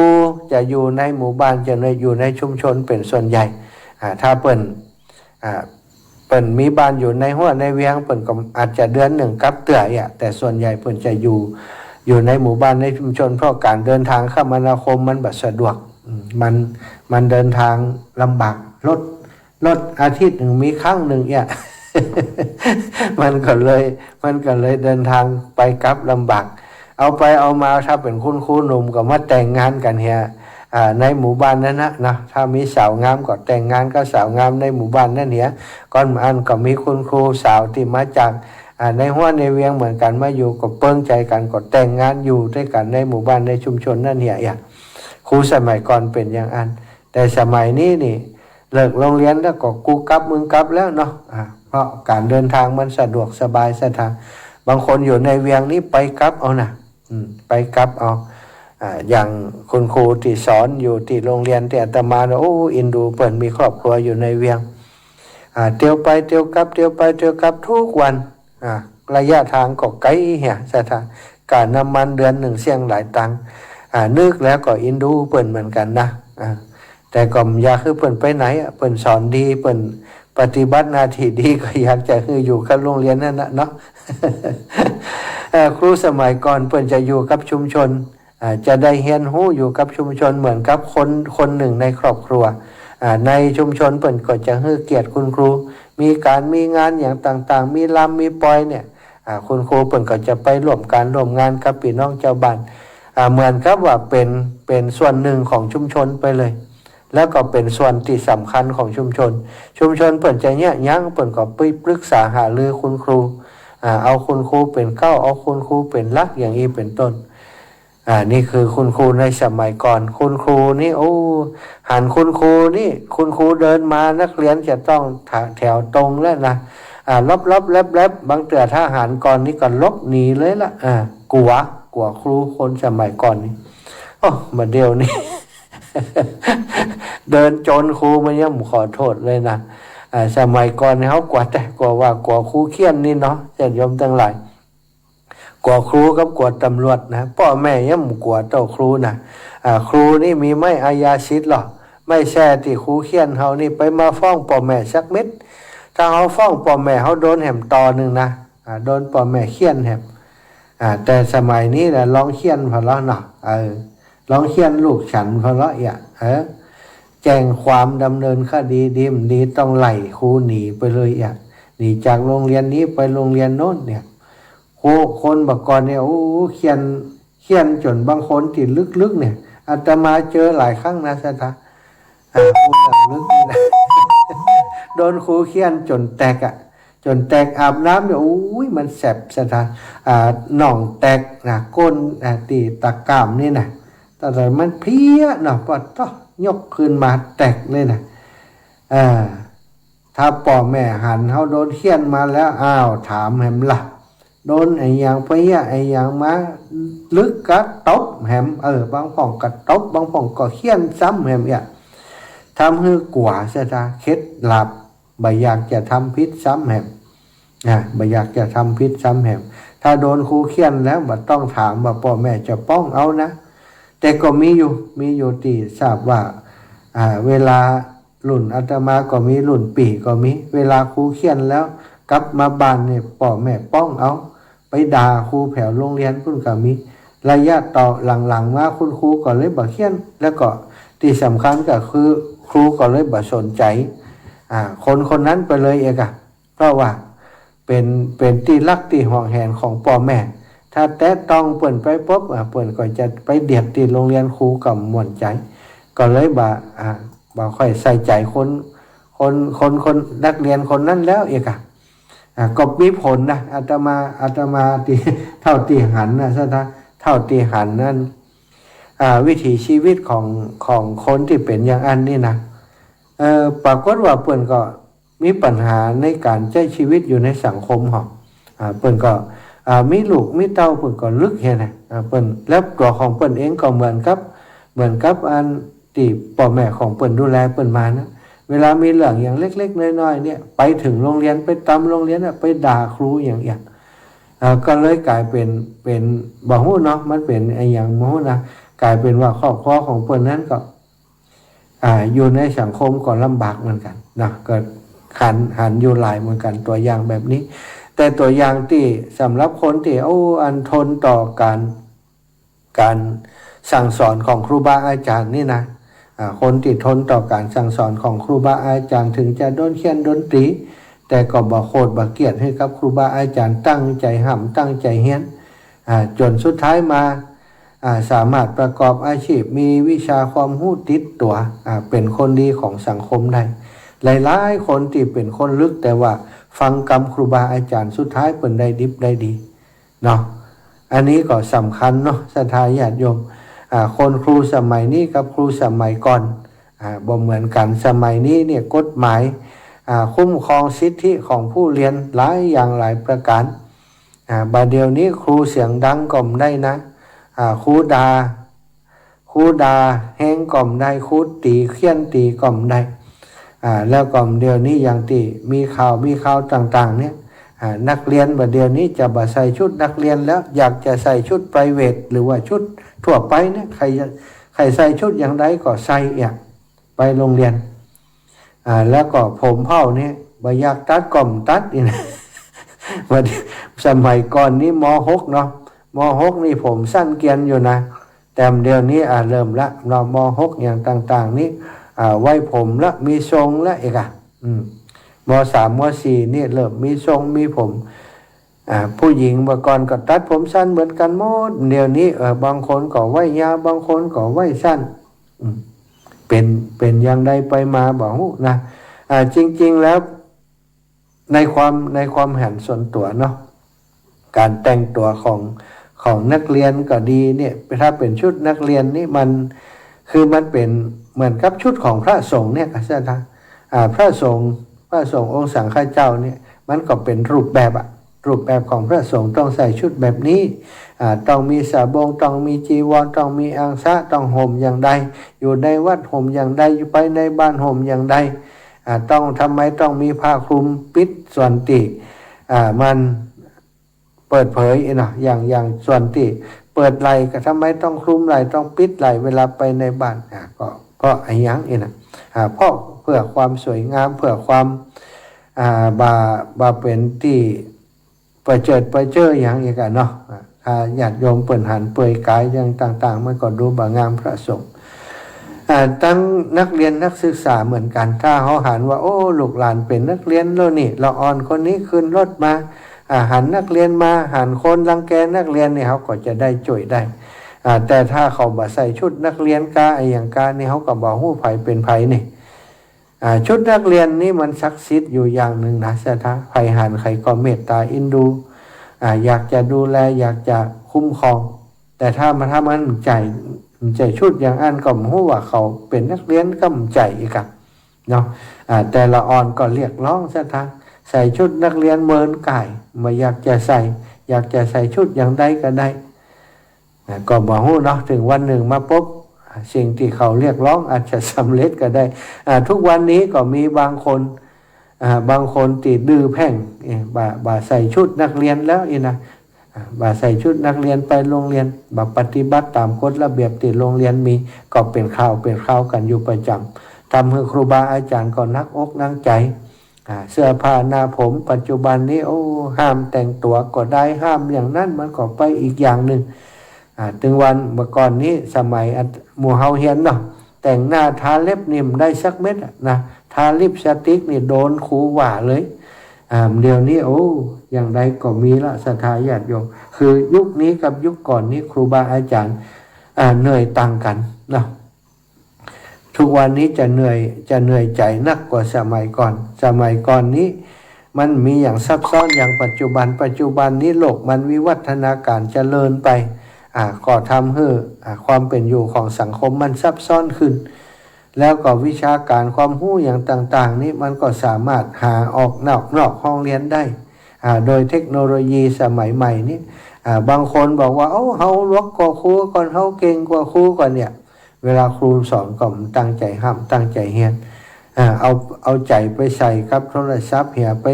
จะอยู่ในหมู่บ้าน จะใน อยู่ในชุมชนเป๋นส่วนใหญ่ อ่า ถ้าเปิ้น อ่า เปิ้นมีบ้านอยู่ในหัวในเวียง เปิ้นก็อาจจะเดือนนึ่งกลับเตื้อเอี้ย แต่ส่วนใหญ่เปิ้นจะอยู่ อยู่ในหมู่บ้านในชุมชน เพราะก๋านเดินทางคมนาคมมันบ่สะดวก อืม มัน มันเดินทางลำบาก รถ รถอาทิตย์นึ่งมีครั้งนึ่งเนี่ย มันก็เลย มันก็เลยเดินทางไปกลับลำบาก เอาไปเอามาถ้าเป๋นคุณครูหนุ่มก็มาแต่งงานกั๋นเหีย อ่า ในหมู่บ้านนั้นนะเนาะ ถ้ามีสาวงามก็แต่งงานกับสาวงามในหมู่บ้านนั้นเหีย ก่อนอันก็มีคุณครูสาวตี้มาจาก อ่า ในฮั้วในเวียงเหมือนกั๋น มาอยู่ก็เปิงใจ๋กั๋น ก็แต่งงานอยู่ตวยกั๋นในหมู่บ้านในชุมชนนั้นเหีย อ่ะ ครูสมัยก่อนเป๋นอย่างอั้น แต่สมัยนี้นี่ เลิกโรงเรียนแล้วก็กูกลับมึงกลับแล้วเนาะ อ่า เพราะก๋านเดินทางมันสะดวกสบายศรัทธา บางคนอยู่ในเวียงนี่ไปกลับเอานะ อืม ไปกลับเอา อ่า อย่างคุณครูตี้สอนอยู่ตี้โรงเรียนตี้อาตมา โอ้ อินดูเปิ้นมีครอบครัวอยู่ในเวียง อ่า เตียวไปเตียวกลับ เตียวไปเตียวกลับกู้วัน อ่า ระยะตางก็ไก๋เหียศรัทธา ก้าน้ำมันเดือนนึ่งเสี้ยงหลายตังค์ อ่า นึกแล้วก็อินดูเปิ้นเหมือนกั๋นนะ อ่า แต่ก็บ่อยากหื้อเปิ้นไปไหนอะ เปิ้นสอนดี เปิ้นปฏิบัติหน้าตี้ดี ก็อยากจะหื้ออยู่กับโรงเรียนนั้นนะเนาะ เอ่อ ครูสมัยก่อนเปิ้นจะอยู่กับชุมชน อ่า จะได้เฮียนฮู้อยู่กับชุมชนเหมือนกับคน คนนึ่งในครอบครัว อ่า ในชุมชนเปิ้นก็จะหื้อเกียรติคุณครู มีก๋านมีงานอย่างต่างๆ มีรำมีปอยเนี่ย อ่า คุณครูเปิ้นก็จะไปร่วมก๋านร่วมงานกับปี้น้องจาวบ้าน อ่า เหมือนกับว่าเป๋น เป๋นส่วนนึ่งของชุมชนไปเลย แล้วก็เป๋นส่วนตี้สำคัญของชุมชน ชุมชนเปิ้นจะเยียะหยังเปิ้นก็ไปปรึกษาหารือคุณครู อ่า เอาคุณครูเป๋นเก๊า เอาคุณครูเป๋นหลัก อย่างอี้เป๋นต้น อ่า นี่คือคุณครูในสมัยก่อน คุณครูนี่ โอ้ หันคุณครูนี่ คุณครูเดินมานักเรียนจะต้องแถวตรงแล้วนะ อ่า ลบๆ แลบๆ บางเตื้อถ้าหันก่อนนี่ก็หลบหนีเลยละ อ่า กั๋ว กั๋วครูคนสมัยก่อนนี่ โอ้ บ่าเดี่ยวนี้ เดินจนครูมันยังบ่ขอโทษเลยนะ อ่า สมัยก่อนนี่เฮากั๋วแต๊ กั๋วว่า กั๋วครูเฆี่ยนนี่เนาะ ญาติโยมตังหลาย กั๋วครูกับกั๋วตำรวจนะ ป้อแม่ยังบ่กั๋วเต้าครูนะ อ่า ครูนี่มีไม้อาญาสิทธิ์ลอ ไม้แส้ตี้ครูเฆี่ยนเฮานี่ไปมาฟ้องป้อแม่สักเม็ด ถ้าเฮาฟ้องป้อแม่เฮาโดนแหมตอนึ่งนะ อ่า โดนป้อแม่เฆี่ยนแหม อ่า แต่สมัยนี้นะ ลองเฆี่ยนผ่อเลาะเนาะ เออ ลองเฆี่ยนลูกฉันผ่อเลาะ เอียะ เออ แจ้งความดำเนินคดี ดีบ่ดีต้องไล่ครูหนีไปเลย เอียะ หนีจากโรงเรียนนี้ไปโรงเรียนโน้นเนี่ย ครู คนบ่าก่อนเนี่ย โอ้ เฆี่ยน เฆี่ยนจ๋นบางคนตี้ลึกๆ เนี่ย อาตมาเจอหลายครั้งนะศรัทธา อ่า ครูอย่างลึกนี่นะ โดนครูเฆี่ยนจ๋นแตกอะ จ๋นแตกอาบน้ำเนี่ย โอ้ย มันแสบศรัทธา อ่า น่องแตกนะ ก้น อ่า ตี้ตะก้ามนี่นะ แต่มันเพลี้ยเนาะ ปะต๊อ ยกขึ้นมาแตกเลยนะ อ่า ถ้าป้อแม่หันเฮาโดนเฆี่ยนมาแล้ว อ้าว ถามแหมละ โดนอะหยัง เพลี้ยอะหยังมา ลึกกะตบแหม เออ บางพ่องกะตบ บางพ่องก็เฆี่ยนซ้ำแหม เอียะ ทำหื้อกั๋วศรัทธา เคล็ดลับ บ่อยากจะทำผิดซ้ำแหม อ่ะ บ่อยากจะทำผิดซ้ำแหม ถ้าโดนครูเฆี่ยนแล้ว บ่ต้องถามว่าป้อแม่จะป้องเอานะ แต่ก็มีอยู่ มีอยู่ตี้ทราบว่า อ่า เวลารุ่นอาตมาก็มี รุ่นปี้ก็มี เวลาครูเฆี่ยนแล้ว กลับมาบ้านนี่ ป้อแม่ป้องเอา ไปด่าครูแผวโรงเรียนปุ้นก็มี ระยะต่อหลังๆ มา คุณครูก็เลยบ่เฆี่ยน แล้วก็ตี้สำคัญก็คือ ครูก็เลยบ่สนใจ๋ อ่า คนคนนั้นไปเลยเอกอะ เพราะว่าเป๋น เป๋นตี้ฮักตี้หวงแหนของป้อแม่ ถ้าแตะต้องเปิ้นไปปุ๊บ อ่า เปิ้นก็จะไปเดียดตี้โรงเรียน ครูก็บ่ม่วนใจ๋ ก็เลยบ่า อ่า บ่ค่อยใส่ใจ๋คน คน คน คนนักเรียนคนนั้นแล้วเอกอะ อ่า ก็มีผลนะ อาตมา อาตมาตี้ เท่าตี้หันนะศรัทธา เท่าตี้หันนั้น อ่า วิถีชีวิตของ ของคนตี้เป๋นอย่างอั้นนี่นะ เอ่อ ปรากฏว่าเปิ้นก็มีปัญหาในก๋านใจ๊ชีวิตอยู่ในสังคมหรอก อ่า เปิ้นก็ อ่า มีลูกมีเต้า เปิ้นก็ลึกเหียนะ อ่า เปิ้น แล้วตั๋วของเปิ้นเองก็เหมือนกับ เหมือนกับอันตี้ป้อแม่ของเปิ้นดูแลเปิ้นมานะ เวลามีเรื่องอย่างเล็กๆ น้อยๆ เนี่ย ไปเถิงโรงเรียน ไปตำโรงเรียนน่ะ ไปด่าครูอย่างเอี้ย อ่า ก็เลยก๋ายเป๋น เป๋น บ่ฮู้เนาะ มันเป๋นอะหยังบ่ฮู้นะ ก๋ายเป๋นว่าครอบครัวของเปิ้นนั้นก็ อ่า อยู่ในสังคมก็ลำบากเหมือนกั๋นนะ ก็หัน หันอยู่หลายเหมือนกั๋น ตั๋วอย่างแบบนี้ แต่ตั๋วอย่างตี้สำหรับคนตี้ โอ้ อันทนต่อก๋าน ก๋านสั่งสอนของครูบาอาจ๋ารย์นี่นะ อ่า คนตี้ทนต่อก๋านสั่งสอนของครูบาอาจ๋ารย์ เถิงจะโดนเฆี่ยนโดนตี๋ แต่ก็บ่โขดบ่เกียจหื้อกับครูบาอาจ๋ารย์ ตั้งใจ๋ฮ่ำ ตั้งใจ๋เฮียน อ่า จ๋นสุดท้ายมา อ่า สามารถประกอบอาชีพ มีวิชาความฮู้ติดตั๋ว อ่า เป๋นคนดีของสังคมได้ หลายๆ คนตี้เป๋นคนลึก แต่ว่าฟังกำครูบาอาจ๋ารย์ สุดท้ายเปิ้นได้ดิบได้ดี เนาะ อันนี้ก็สำคัญเนาะ ศรัทธาญาติโยม อ่า คนครูสมัยนี้กับครูสมัยก่อน อ่า บ่เหมือนกั๋น สมัยนี้เนี่ยกฎหมาย อ่า คุ้มครองสิทธิของผู้เรียนหลายอย่างหลายประก๋าน อ่า บ่าเดี่ยวนี้ครูเสียงดังก็บ่ได้นะ อ่า ครูด่า ครูด่าแฮงก็บ่ได้ ครูตี๋เฆี่ยนตี๋ก็บ่ได้ อ่า แล้วก็เดี๋ยวนี้อย่างตี้มีข่าว มีข่าวต่างๆ เนี่ย อ่า นักเรียนบ่าเดี่ยวนี้จะบ่ใส่ชุดนักเรียนแล้ว อยากจะใส่ชุดไพรเวท หรือว่าชุดทั่วไปเนี่ย ใผ ใผใส่ชุดอย่างใดก็ใส่เอี้ย ไปโรงเรียน อ่า แล้วก็ผมเผ้าเนี่ย บ่อยากตัดก็บ่ตัดนี่นะ บ่าเดี่ยว สมัยก่อนนี่ ม.หก เนาะ ม.หก นี่ผมสั้นเกรียนอยู่นะ แต่เดี๋ยวนี้ อ่า เริ่มละเนาะ ม.หก อย่างต่างๆ นี่ อ่า ไว้ผมละ มีทรงละอีกอะ อืม ม.สาม ม.สี่ นี่เริ่มมีทรงมีผม อ่า ผู้หญิงเมื่อก่อนก็ตัดผมสั้นเหมือนกั๋นหมด เดี๋ยวนี้ เออ บางคนก็ไว้ยาว บางคนก็ไว้สั้น อืม เป๋น เป๋นอย่างใดไปมาบ่ฮู้นะ อ่า จริงๆ แล้ว ในความ ในความหันส่วนตั๋วเนาะ ก๋านแต่งตั๋วของ ของนักเรียนก็ดีเนี่ย ถ้าเป๋นชุดนักเรียนนี่มัน คือมันเป๋นเหมือนกับชุดของพระสงฆ์เนี่ย ศรัทธา อ่า พระสงฆ์ พระสงฆ์องค์สังฆเจ้าเนี่ย มันก็เป๋นรูปแบบอะ รูปแบบของพระสงฆ์ต้องใส่ชุดแบบนี้ อ่า ต้องมีสบง ต้องมีจีวร ต้องมีอังสะ ต้องห่มอย่างใด อยู่ในวัดห่มอย่างใด อยู่ไปในบ้านห่มอย่างใด อ่า ต้อง ทำไมต้องมีผ้าคลุมปิดส่วนตี้ อ่า มันเปิดเผยเนาะ อย่าง อย่างส่วนตี้เปิดไหล่ก็ทำไมต้องคลุมไหล่ ต้องปิดไหล่เวลาไปในบ้าน อ่า ก็เพราะอะหยังนี่นะ อ่า เพราะเพื่อความสวยงาม เพื่อความ อ่า บ่า บ่าเป๋นตี้ ประเจิดประเจิอหยังอีกอะเนาะ อ่า ถ้าญาติโยมเปิ้นหันเปลือยกายอย่างต่างๆ มันก็ดูบ่งามพระสงฆ์ อ่า ตังนักเรียนนักศึกษาเหมือนกั๋น ถ้าเฮาหันว่า โอ้ ลูกหลานเป๋นนักเรียนแล้วนี่ ละอ่อนคนนี้ขึ้นรถมา อ่า หันนักเรียนมา หันคนรังแกนักเรียนนี่ เฮาก็จะได้จ้วยได้ อ่า แต่ถ้าเขาบ่ใส่ชุดนักเรียนกาอะหยังกานี่ เฮาก็บ่ฮู้ใผเป๋นใผนี่ อ่า ชุดนักเรียนนี่มันศักดิ์สิทธิ์อยู่อย่างหนึ่งนะ ศรัทธา ใผหันใผก็เมตตาเอ็นดู อ่า อยากจะดูแล อยากจะคุ้มครอง แต่ถ้ามา ถ้ามันบ่ใจ้ บ่ใจ้ชุดอย่างอั้น ก็บ่ฮู้ว่าเขาเป๋นนักเรียนก็บ่ใจ้อีกอะเนาะ อ่า แต่ละอ่อนก็เรียกร้อง ศรัทธา ใส่ชุดนักเรียนเมินก๋าย บ่อยากจะใส่ อยากจะใส่ชุดอย่างใดก็ได้ อ่า ก็บ่ฮู้เนาะ เถิงวันนึ่งมาปุ๊บ สิ่งตี้เขาเรียกร้องอาจจะสำเร็จก็ได้ อ่า ทุกวันนี้ก็มีบางคน อ่า บางคนตี้ดื้อแพ่ง เอ๊ะ บ่า บ่าใส่ชุดนักเรียนแล้วนี่นะ อ่า บ่าใส่ชุดนักเรียนไปโรงเรียน บ่าปฏิบัติต๋ามกฎระเบียบตี้โรงเรียนมี ก็เป๋นข่าว เป๋นข่าวกั๋นอยู่ประจ๋ำ ทำหื้อครูบาอาจ๋ารย์ก็หนักอกหนักใจ๋ อ่า เสื้อผ้าหน้าผมปัจจุบันนี้ โอ้ ห้ามแต่งตั๋วก็ได้ ห้ามอย่างนั้น มันก็ไปอีกอย่างนึ่ง อ่า เถิงวันเมื่อก่อนนี้ สมัยอัต หมู่เฮาเฮียนเนาะ แต่งหน้าทาเล็บนี่บ่ได้สักเม็ดอะนะ ทาลิปสติกนี่โดนครูว่าเลย อ่า เดี๋ยวนี้ โอ้ อย่างใดก็มีละ ศรัทธาญาติโยม คือยุคนี้กับยุคก่อนนี้ ครูบาอาจ๋ารย์ อ่า เหนื่อยต่างกั๋นเนาะ ทุกวันนี้จะเหนื่อย จะเหนื่อยใจ๋นักกว่าสมัยก่อน สมัยก่อนนี้มันบ่มีอย่างซับซ้อนอย่างปัจจุบัน ปัจจุบันนี้โลกมันวิวัฒนาการเจริญไป อ่า ก็ทำหื้อ อ่า ความเป๋นอยู่ของสังคมมันซับซ้อนขึ้น แล้วก็วิชาการความฮู้อย่างต่างๆ นี่มันก็สามารถหาออกนอก นอกห้องเรียนได้ อ่า โดยเทคโนโลยีสมัยใหม่นี้ อ่า บางคนบอกว่า โอ้ เฮาหลวกกว่าครูก่อน เฮาเก่งกว่าครูก่อนเนี่ย เวลาครูสอนก็บ่ตั้งใจ๋ฮ่ำ ตั้งใจ๋เฮียน อ่า เอา เอาใจ๋ไปใส่กับโทรศัพท์เหีย ไป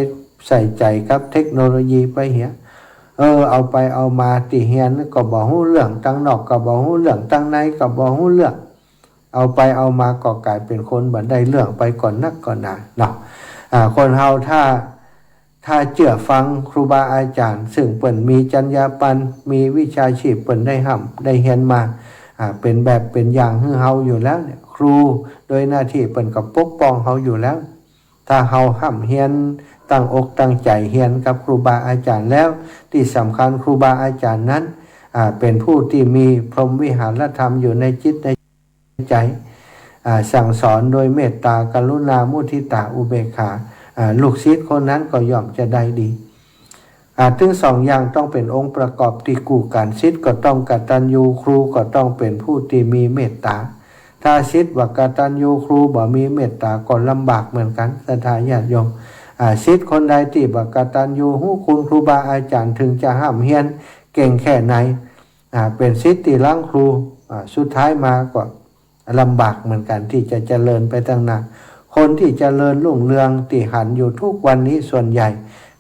ใส่ใจ๋กับเทคโนโลยีไปเหีย เออ เอาไปเอามาตี้เฮียนก็บ่ฮู้เรื่อง ตังนอกก็บ่ฮู้เรื่อง ตังในก็บ่ฮู้เรื่อง เอาไปเอามาก็ก๋ายเป๋นคนบ่ได้เรื่องไปก่อนนักก่อนหนาเนาะ อ่า คนเฮาถ้า ถ้าเจื้อฟังครูบาอาจ๋ารย์ ซึ่งเปิ้นมีจรรยาบรรณ มีวิชาชีพ เปิ้นได้ฮ่ำได้เฮียนมา อ่า เป๋นแบบเป๋นอย่างหื้อเฮาอยู่แล้วเนี่ย ครู โดยหน้าตี้เปิ้นก็ปกป้องเฮาอยู่แล้ว ถ้าเฮาฮ่ำเฮียน ตั้งอกตั้งใจ๋เฮียนกับครูบาอาจ๋ารย์แล้ว ตี้สำคัญครูบาอาจ๋ารย์นั้น อ่า เป๋นผู้ตี้มีพรหมวิหารธรรมอยู่ในจิตในใจ๋ อ่า สั่งสอนโดยเมตตา กรุณา มุทิตา อุเบกขา อ่า ลูกศิษย์คนนั้นก็ย่อมจะได้ดี อ่า ตึงสองอย่างต้องเป๋นองค์ประกอบตี้กู้กั๋น ศิษย์ก็ต้องกตัญญู ครูก็ต้องเป๋นผู้ตี้มีเมตตา ถ้าศิษย์บ่กตัญญู ครูบ่มีเมตตา ก็ลำบากเหมือนกั๋น ศรัทธาญาติโยม อ่า ศิษย์คนใดตี้บ่กตัญญูฮู้คุณครูบาอาจ๋ารย์ เถิงจะฮ่ำเฮียนเก่งแค่ไหน อ่า เป๋นศิษย์ตี้รั้งครู อ่า สุดท้ายมาก็ ลำบากเหมือนกั๋นตี้จะเจริญไปตังหน้า คนตี้เจริญรุ่งเรืองตี้หันอยู่ทุกวันนี้ส่วนใหญ่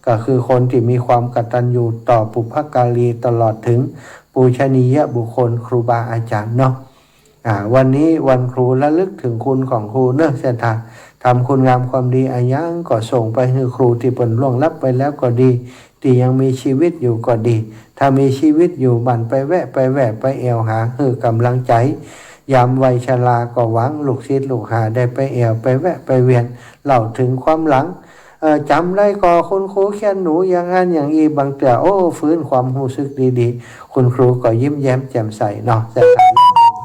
ก็คือคนตี้มีความกตัญญูต่อบุพการี ตลอดเถิงปูชนียบุคคลครูบาอาจ๋ารย์เนาะ อ่า วันนี้วันครู ระลึกเถิงคุณของครูเนาะ ศรัทธา ทำคุณงามความดีอะหยังก็ส่งไปหื้อครูตี้เปิ้นล่วงลับไปแล้วก็ดี ตี้ยังมีชีวิตอยู่ก็ดี ถ้ามีชีวิตอยู่หมั่นไปแวะ ไปแวะ ไปแอ่วหาหื้อก๋ำลังใจ๋ ยามวัยชราก็หวังลูกศิษย์ลูกหาได้ไปแอ่ว ไปแวะ ไปเวียน เล่าเถิงความหลัง เอ่อ จ๋ำได้ก่อคุณครูเขียนหนูอย่างนั้นอย่างอี้ บางเตื้อ โอ้ ฟื้นความฮู้สึกดีๆ คุณครูก็ยิ้มแย้มแจ่มใสเนาะ ศรัทธาญาติโยม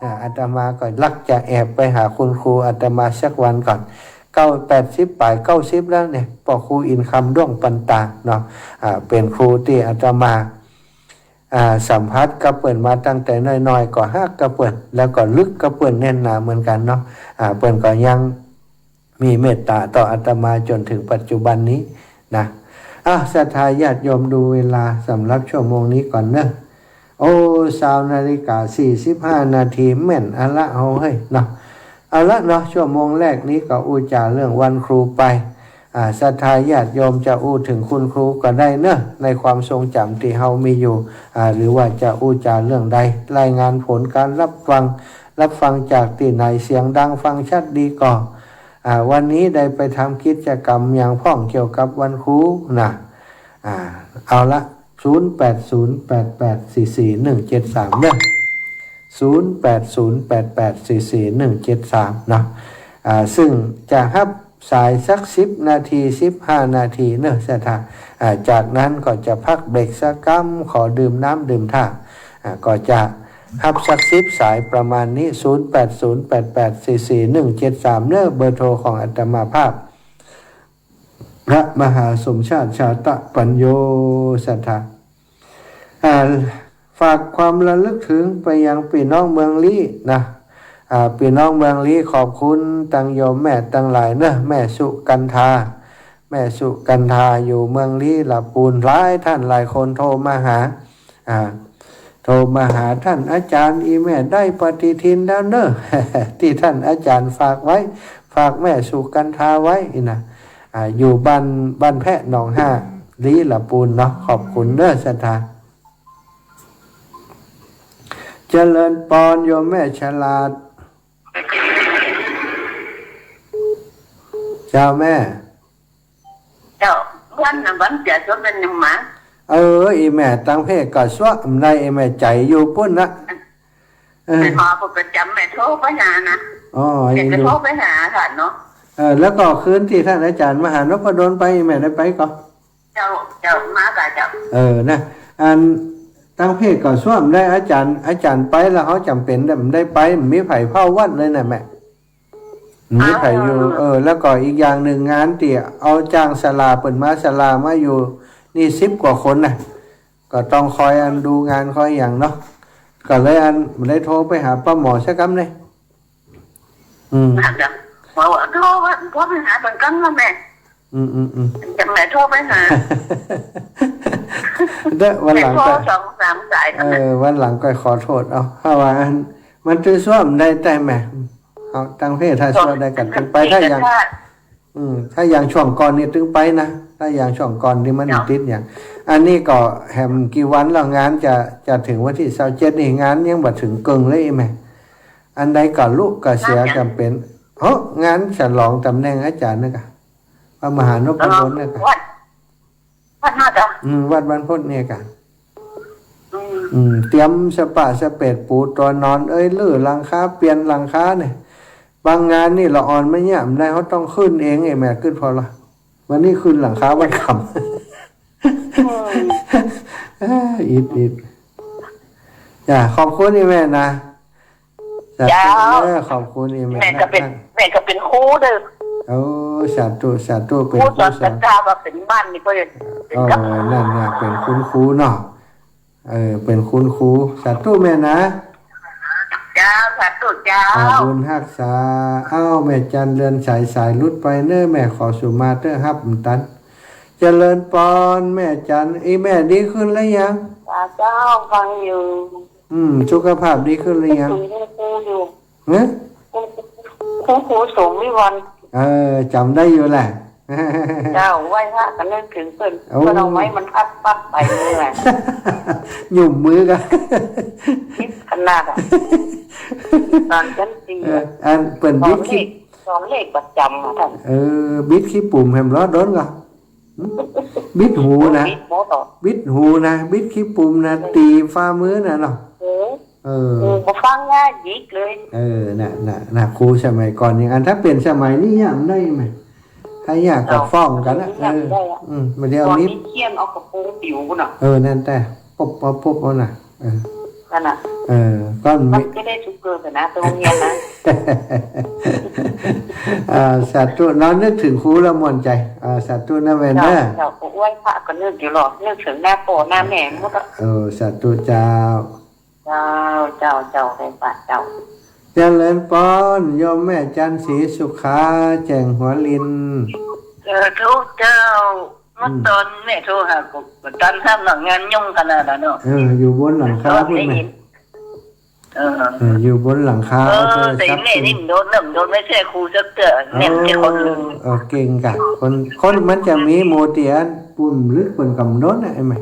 อ่า อาตมาก็ลักจะแอบไปหาคุณครูอาตมาสักวันก่อน เก้า แปดสิบป๋าย เก้าสิบแล้วเนี่ย ป้อครูอินคำ ด้วงปันตาเนาะ อ่า เป๋นครูตี้อาตมา อ่า สัมผัสกับเปิ้นมาตั้งแต่น้อยๆ ก็ฮักกับเปิ้น แล้วก็ลึกกับเปิ้นแน่นหนาเหมือนกั๋นเนาะ อ่า เปิ้นก็ยังมีเมตตาต่ออาตมาจ๋นเถิงปัจจุบันนี้นะ อ่ะ ศรัทธาญาติโยม ดูเวลาสำหรับชั่วโมงนี้ก่อนเนาะ โอ้ ซาวนาฬิกาสี่สิบห้านาที แม่นอะละเฮาเฮ้ยเนาะ เอาละเนาะ ชั่วโมงแรกนี้ก็อู้จ๋าเรื่องวันครูไป อ่า ศรัทธาญาติโยมจะอู้เถิงคุณครูก็ได้เนาะ ในความทรงจ๋ำตี้เฮามีอยู่ อ่า หรือว่าจะอู้จ๋าเรื่องใด รายงานผลการรับฟัง รับฟังจากตี้ไหน เสียงดังฟังชัดดีก่อ อ่า วันนี้ได้ไปทำกิจกรรมหยังพ่องเกี่ยวกับวันครูนะ อ่า เอาละ ศูนย์แปดศูนย์แปดแปดสี่สี่หนึ่งเจ็ดสาม เนาะ ศูนย์แปดศูนย์แปดแปดสี่สี่หนึ่งเจ็ดสาม เนาะ อ่า ซึ่งจะฮับสายสักสิบนาที สิบห้านาทีเนาะ ศรัทธา อ่า จากนั้นก็จะพักเบรกสักกำ ขอดื่มน้ำดื่มท่า อ่า ก็จะฮับสักสิบสายประมาณนี้ ศูนย์แปดศูนย์แปดแปดสี่สี่หนึ่งเจ็ดสาม เนาะ เบอร์โทรของอาตมาภาพ พระมหาสมชาติ ชาตะปัญโญ ศรัทธา อ่า ฝากความระลึกถึงไปยังปี้น้องเมืองลี้นะ อ่า ปี้น้องเมืองลี้ ขอบคุณตังโยมแม่ตังหลายเนาะ แม่สุกันธา แม่สุกันธาอยู่เมืองลี้ละปูน หลายท่านหลายคนโทรมาหา อ่า โทรมาหาต้านอาจ๋ารย์ อี่แม่ได้ปฏิทินแล้วเนาะ ตี้ต้านอาจ๋ารย์ฝากไว้ ฝากแม่สุกันธาไว้นะ อ่า อยู่บ้าน บ้านแพะหนองห้า ลี้ละปูนเนาะ ขอบคุณเนาะ ศรัทธา เจริญปอนโยมแม่ฉลาด เจ้าแม่ เจ้า วันน่ะ วันเสียสดมันยังมา เออ อี่แม่ตังเพศก็ซัวบ่ได้ อี่แม่ใจ๋อยู่ปู้นนะ เออ แม่หมอผู้ประจ๋ำแม่โทรไปหานะ อ๋อ แม่ก็โทรไปหาต้านเนาะ เออ แล้วก็คืนตี้ต้านอาจ๋ารย์มหานพดลไป อี่แม่ได้ไปก่อ เจ้า เจ้า มาก่อเจ้า เออ นะ อันตังเพศก็ซัวบ่ได้ อาจ๋ารย์ อาจ๋ารย์ไปแล้วเฮาจ๋ำเป๋นบ่ได้ไป บ่มีใผเฝ้าวัดเลยนะแม่ บ่มีใผอยู่ อ้าว เออ แล้วก็อีกอย่างนึ่ง งานตี้เอาจ้างศาลาเปิ้นมา ศาลามาอยู่นี่สิบกว่าคนนะ ก็ต้องคอยอันดูงานคอยหยังเนาะ ก็เลยอันบ่ได้โทรไปหาป้าหมอสักกำเลย อืม น่าจะ ว่า ว่าโทรว่า โทรไปหาเปิ้นก่อนเนาะแม่ อืม อืม อืม จะแม่โทรไปหา เด้อ วันหลังก็ แม่โทรสองสามสาย เออ วันหลังก็ขอโทษเอา เพราะว่าอัน มันตื้อซัวบ่ได้แต๊แม่ เอาตังเพศถ้าซัวได้ก็ตึงไป ถ้าอย่าง อืม ถ้าอย่างช่วงก่อนนี่ตึงไปนะ ถ้าอย่างช่วงก่อนนี่มัน เจ้า ติดอย่าง อันนี้ก็แหมกี่วันแล้ว งานจะ จะเถิงวันตี้ซาวเจ็ดนี่ งานยังบ่เถิงเกิ่งเลยแม่ อันใดก็ลุกก็เสีย งานหยัง จ๋ำเป๋น เฮ้อ งานฉลองต๋ำแหน่งอาจ๋ารย์นะก่ะ พระมหานพดลนะก่ะ วัด วัดน่าจะ อืม วัดบรรพตเนี่ยก่ะ อืม อืม เตรียมสะปะสะเปด ปูตัวนอนเอ้ย รื้อหลังคา เปลี่ยนหลังคาเนี่ย บางงานนี่ละอ่อนไม่เยียะบ่ได้ เฮาต้องขึ้นเอง ไอ้แม่ กึ๊ดผ่อละ วันนี้ขึ้นหลังคาวันค่ำ อืม เอ้อ อิด อิด จ้า ขอบคุณไอ้แม่นะ สาธุ เจ้า เด้อ ขอบคุณไอ้แม่ แม่ก็เป๋น นะ แม่ก็เป๋นครูเด้อ โอ้ สาธุ สาธุ เป๋นครูสอน เป๋นครูสอน ก็เป๋นบ้านนี่ก็เป๋น โอ้ กับ นั่นน่ะ เป๋นคุณครูเนาะ เออ เป๋นคุณครู สาธุแม่นะ เจ้า สาธุเจ้า อ่า บุญฮักษา เอ้า แม่จันเรือนใส สายหลุดไปเน้อ แม่ขอสุมาเต๊อะ ฮับบ่ตัน เจริญปอน แม่จัน อีแม่ดีขึ้นแล้วยัง เจ้า ฟังอยู่ อืม สุขภาพดีขึ้นหรือยัง นึกเถิงคุณครูอยู่ ฮะ คุณ คุณครูสมวิวัฒน์ เออ จ๋ำได้อยู่แหละ เจ้า ไหว้พระก็นึกเถิงเปิ้น โอ้ เปิ้นเอาไม้บรรทัดปัดไปนี่แหละ หยุ่มมือกั๋น อิดขนาดอะ ต๋อนจั้นซี้ เออ อันเปิ้นบิดขี้ สอนเลข สอนเลขประจ๋ำอะต้าน เออ บิดขี้ปุ่มแหมลอดโดนก่อ บิดหูนะ บิดหมดเหรอ บิดหูนะ บิดขี้ปุ่มนะ เออ ตี๋ฝ่ามือน่ะเนาะ เออ เออ เออ บ่ฟังนะ หยิกเลย เออ น่ะ น่ะ น่ะ ครูสมัยก่อนนี่ อันถ้าเป๋นสมัยนี้เยียะบ่ได้ไหม ถ้าเยียะก็ฟ้องกั๋นนะ เออ เยียะบ่ได้อะ อืม บ่าเดี่ยวนี้ เขียนเอากระโปรงปิ๋วน่ะ เออ นั่นแต๊ ปุ๊บ ปุ๊บ ปุ๊บ เอาน่ะ เออ นั่นน่ะ เออ ก็ มันจะได้ทุกเกิดนะ ไปโฮงเฮียนนะ อ่า สาธุ เนาะ นึกเถิงครูแล้วม่วนใจ๋ อ่า สาธุนะแม่นะ เจ้า เจ้า ก็ไหว้พระก็นึกอยู่หรอก นึกเถิงหน้าป้อหน้าแม่หมดอะ เออ สาธุเจ้า เจ้า เจ้า เจ้า ไหว้พระเจ้า เจริญปอน โยมแม่จันทร์ศรีสุขา แจ้งหัวลิน เออ ทุกเจ้า เมื่อต๋อนแม่โทรหาก็บ่ตันฮับเนาะ งานยุ่งขนาดนั้นเนาะ เออ อยู่บนหลังคาพุ้นแม่ เออ เออ อยู่บนหลังคา เออ เอาโทรศัพท์ แต่แม่นี่มันโดนเนาะ มันโดนไม่ใช่ครูสักเตื้อ แม่มันแค่คนหนึ่ง เออ เก่งก่ะ คน คนมันจะมีหมู่ตี้อันปูนลึกเปิ้นก่ำโดนน่ะ ไอ้แม่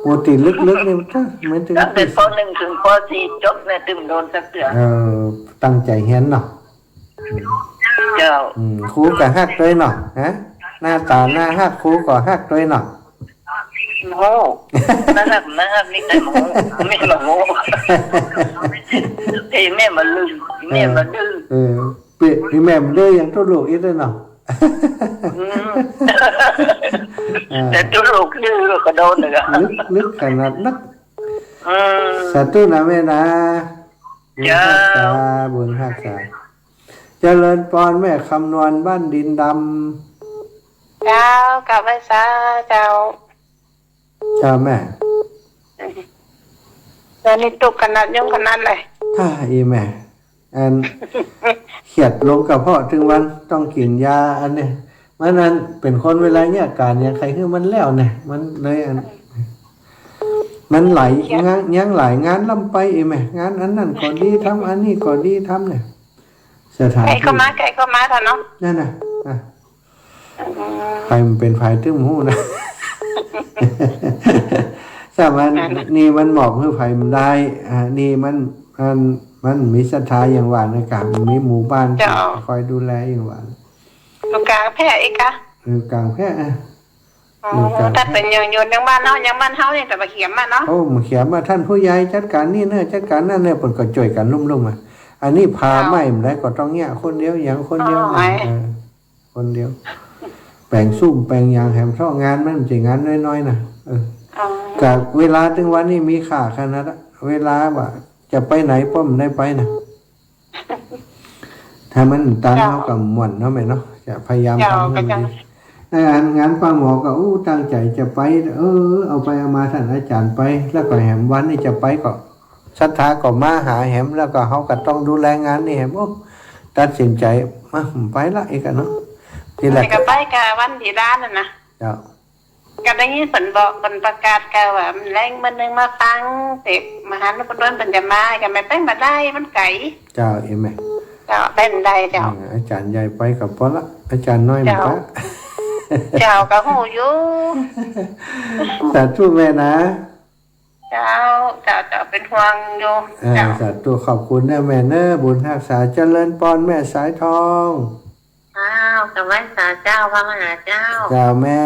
หมู่ตี้ลึกๆ นี่มันจะ มันจะ ตั้งแต่ ป.หนึ่ง เถิง ป.สี่ จบเนี่ย ตึงโดนสักเตื้อ เออ ตั้งใจ๋เฮียนเนาะ เจ้า อืม ครูก็ฮักตวยเนาะ ฮะ หน้าต๋าน่าฮัก ครูก็ฮักตวยเนาะ โอ้ น่าฮัก น่าฮัก นี่ได้หมด แม่บ่โม้ เอ้ย แม่บ่ลืม แม่บ่ดื้อ เออ เออ เป๋น อีแม่บ่ดื้อยังตุ๊ลูกอิดเลยเนาะ อืม อ่า แต่ตุ๊ลูกดื้อก็โดนเลยอะ ลึก ลึกขนาดนัก อืม สาธุนะแม่นะ เจ้า บุญฮักษา บุญฮักษา เจริญปอนแม่คำนวณบ้านดินดำ เจ้า กราบไหว้สาเจ้า เจ้าแม่ เดี๋ยวนี้ตุ๊กข์ขนาด ยุ่งขนาดเลย อ่า อีแม่ อัน เครียดลงกระเพาะตึงวัน ต้องกิ๋นยาอันนี้ มันอันเป๋นคนเวลาเยียะก๋านอย่างใค่หื้อมันแล้วเนี่ย มันเลยอัน มันหลายงาน ยังหลายงานล้ำไปอีแม่ งานอันนั้นก็ดีทำ อันนี้ก็ดีทำเนี่ย สถานที่ ใกล้เข้ามา ใกล้เข้ามาเถาะเนาะ นั่นน่ะ อ่ะ อืม ใผมันเป๋นใผตึงบ่ฮู้นะ ถ้ามัน นั่นน่ะ นี่มันมอบหื้อใผบ่ได้ อ่า นี่มัน มัน มันมีศรัทธาอย่างว่านะ กะมันมีหมู่บ้าน เจ้า คอยดูแลอย่างว่า อยู่กลางแพร่อีกกะ อยู่กลางแพร่ อ่ะ อ๋อ อยู่กลางแพร่ ถ้าเป๋นอย่างอยู่ในบ้านเฮา อย่างบ้านเฮานี่ แต่บ่เขียมอะเนาะ โอ้ บ่เขียมอะ ท่านผู้ใหญ่จัดก๋านนี่เน่อ จัดก๋านนั่นเน่อ เปิ้นก็จ้วยกั๋นลุ่มๆ อะ อันนี้ผ่า เจ้า ไม้บ่ได้ก็ต้องเยียะคนเดียว อย่างคนเดียว อ๋อ นะ เออ คนเดียว แป๋งซุ่มแป๋งหยังแหมเถาะ งานมันบ่ใจ้งานน้อยๆ นะ เออ อ๋อ กะเวลาตึงวันนี้มีค่าขนาดอะ เวลาว่าจะไปไหนป้อบ่ได้ไปนะ ถ้ามันตัน เจ้า เฮาก็ม่วนเนาะแม่เนาะ จะพยายาม เจ้า ทำให้มัน ก็จัง ดี ในอันงานปาหมอก็ อู้ ตั้งใจ๋จะไป เออ เอาไปเอามา ท่านอาจ๋ารย์ไป แล้วก็แหมวันนี้จะไปก็ ศรัทธาก็มาหาแหม แล้วก็เฮาก็ต้องดูแลงานนี่แหม โอ้ ตัดสินใจ๋ มา ไปละอีกอะเนาะ ทีหลัง แต่ก็ไปกะวันดีด้านนั่นนะ เจ้า ก็ได้ยินเปิ้นบอก เปิ้นประกาศกะว่าแลงมื้อนึ่งมาฟัง เตะมหานุพนลเปิ้นจะมา ก็แม่ไปบ่ได้ มันไก๋ เจ้า เอ็มแม่ เจ้า ไปบ่ได้เจ้า เออ อาจ๋ารย์ใหญ่ไปก็ปอละ อาจ๋ารย์น้อย เจ้า บ่ไป เจ้า ก็ฮู้อยู่ สาธุแม่นะ เจ้า เจ้า เจ้า เป๋นห่วงอยู่ เออ เจ้า สาธุ ขอบคุณเน้อแม่เน้อ บุญฮักษา เจริญปอนแม่สายทอง เจ้า กราบไหว้สาเจ้า พระมหาเจ้า เจ้าแม่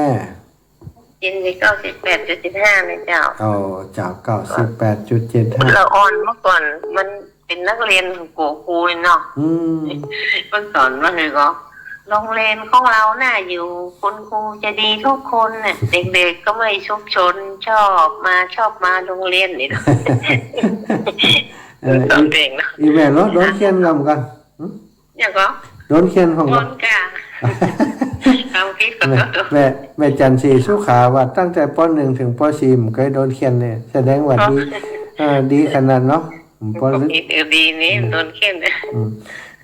เจนสิเก้าสิบแปดจุดเจ็ดห้า เนี่ยเจ้า โอ้ เจ้า เก้าสิบแปดจุดเจ็ดห้า ละอ่อนเมื่อก่อน มัน เป๋นนักเฮียนของกั๋วครูเนาะ อืม เปิ้นสอนว่าไงก็ โรงเรียนของเราน่าอยู่ คุณครูใจดีทุกคนน่ะ เด็กๆก็ไม่ซุกซน ชอบมา ชอบมาโรงเรียนนี่เนาะ เออ สอนเป๋นเนาะ อีแม่เนาะ โดนเฆี่ยนก่ำกั๋น หึ อย่างก็ โดนเฆี่ยนของ โดนก่า เอาพี่ขอโทษ แม่ แม่จันทร์ศรีสุขาว่าตั้งแต่ ป.หนึ่ง เถิง ป.สี่ บ่เกยโดนเฆี่ยนเลย แสดงว่าดี เออ ดีขนาดเนาะ ป.ลึก เออ ดีนี่ อืม โดนเฆี่ยน อืม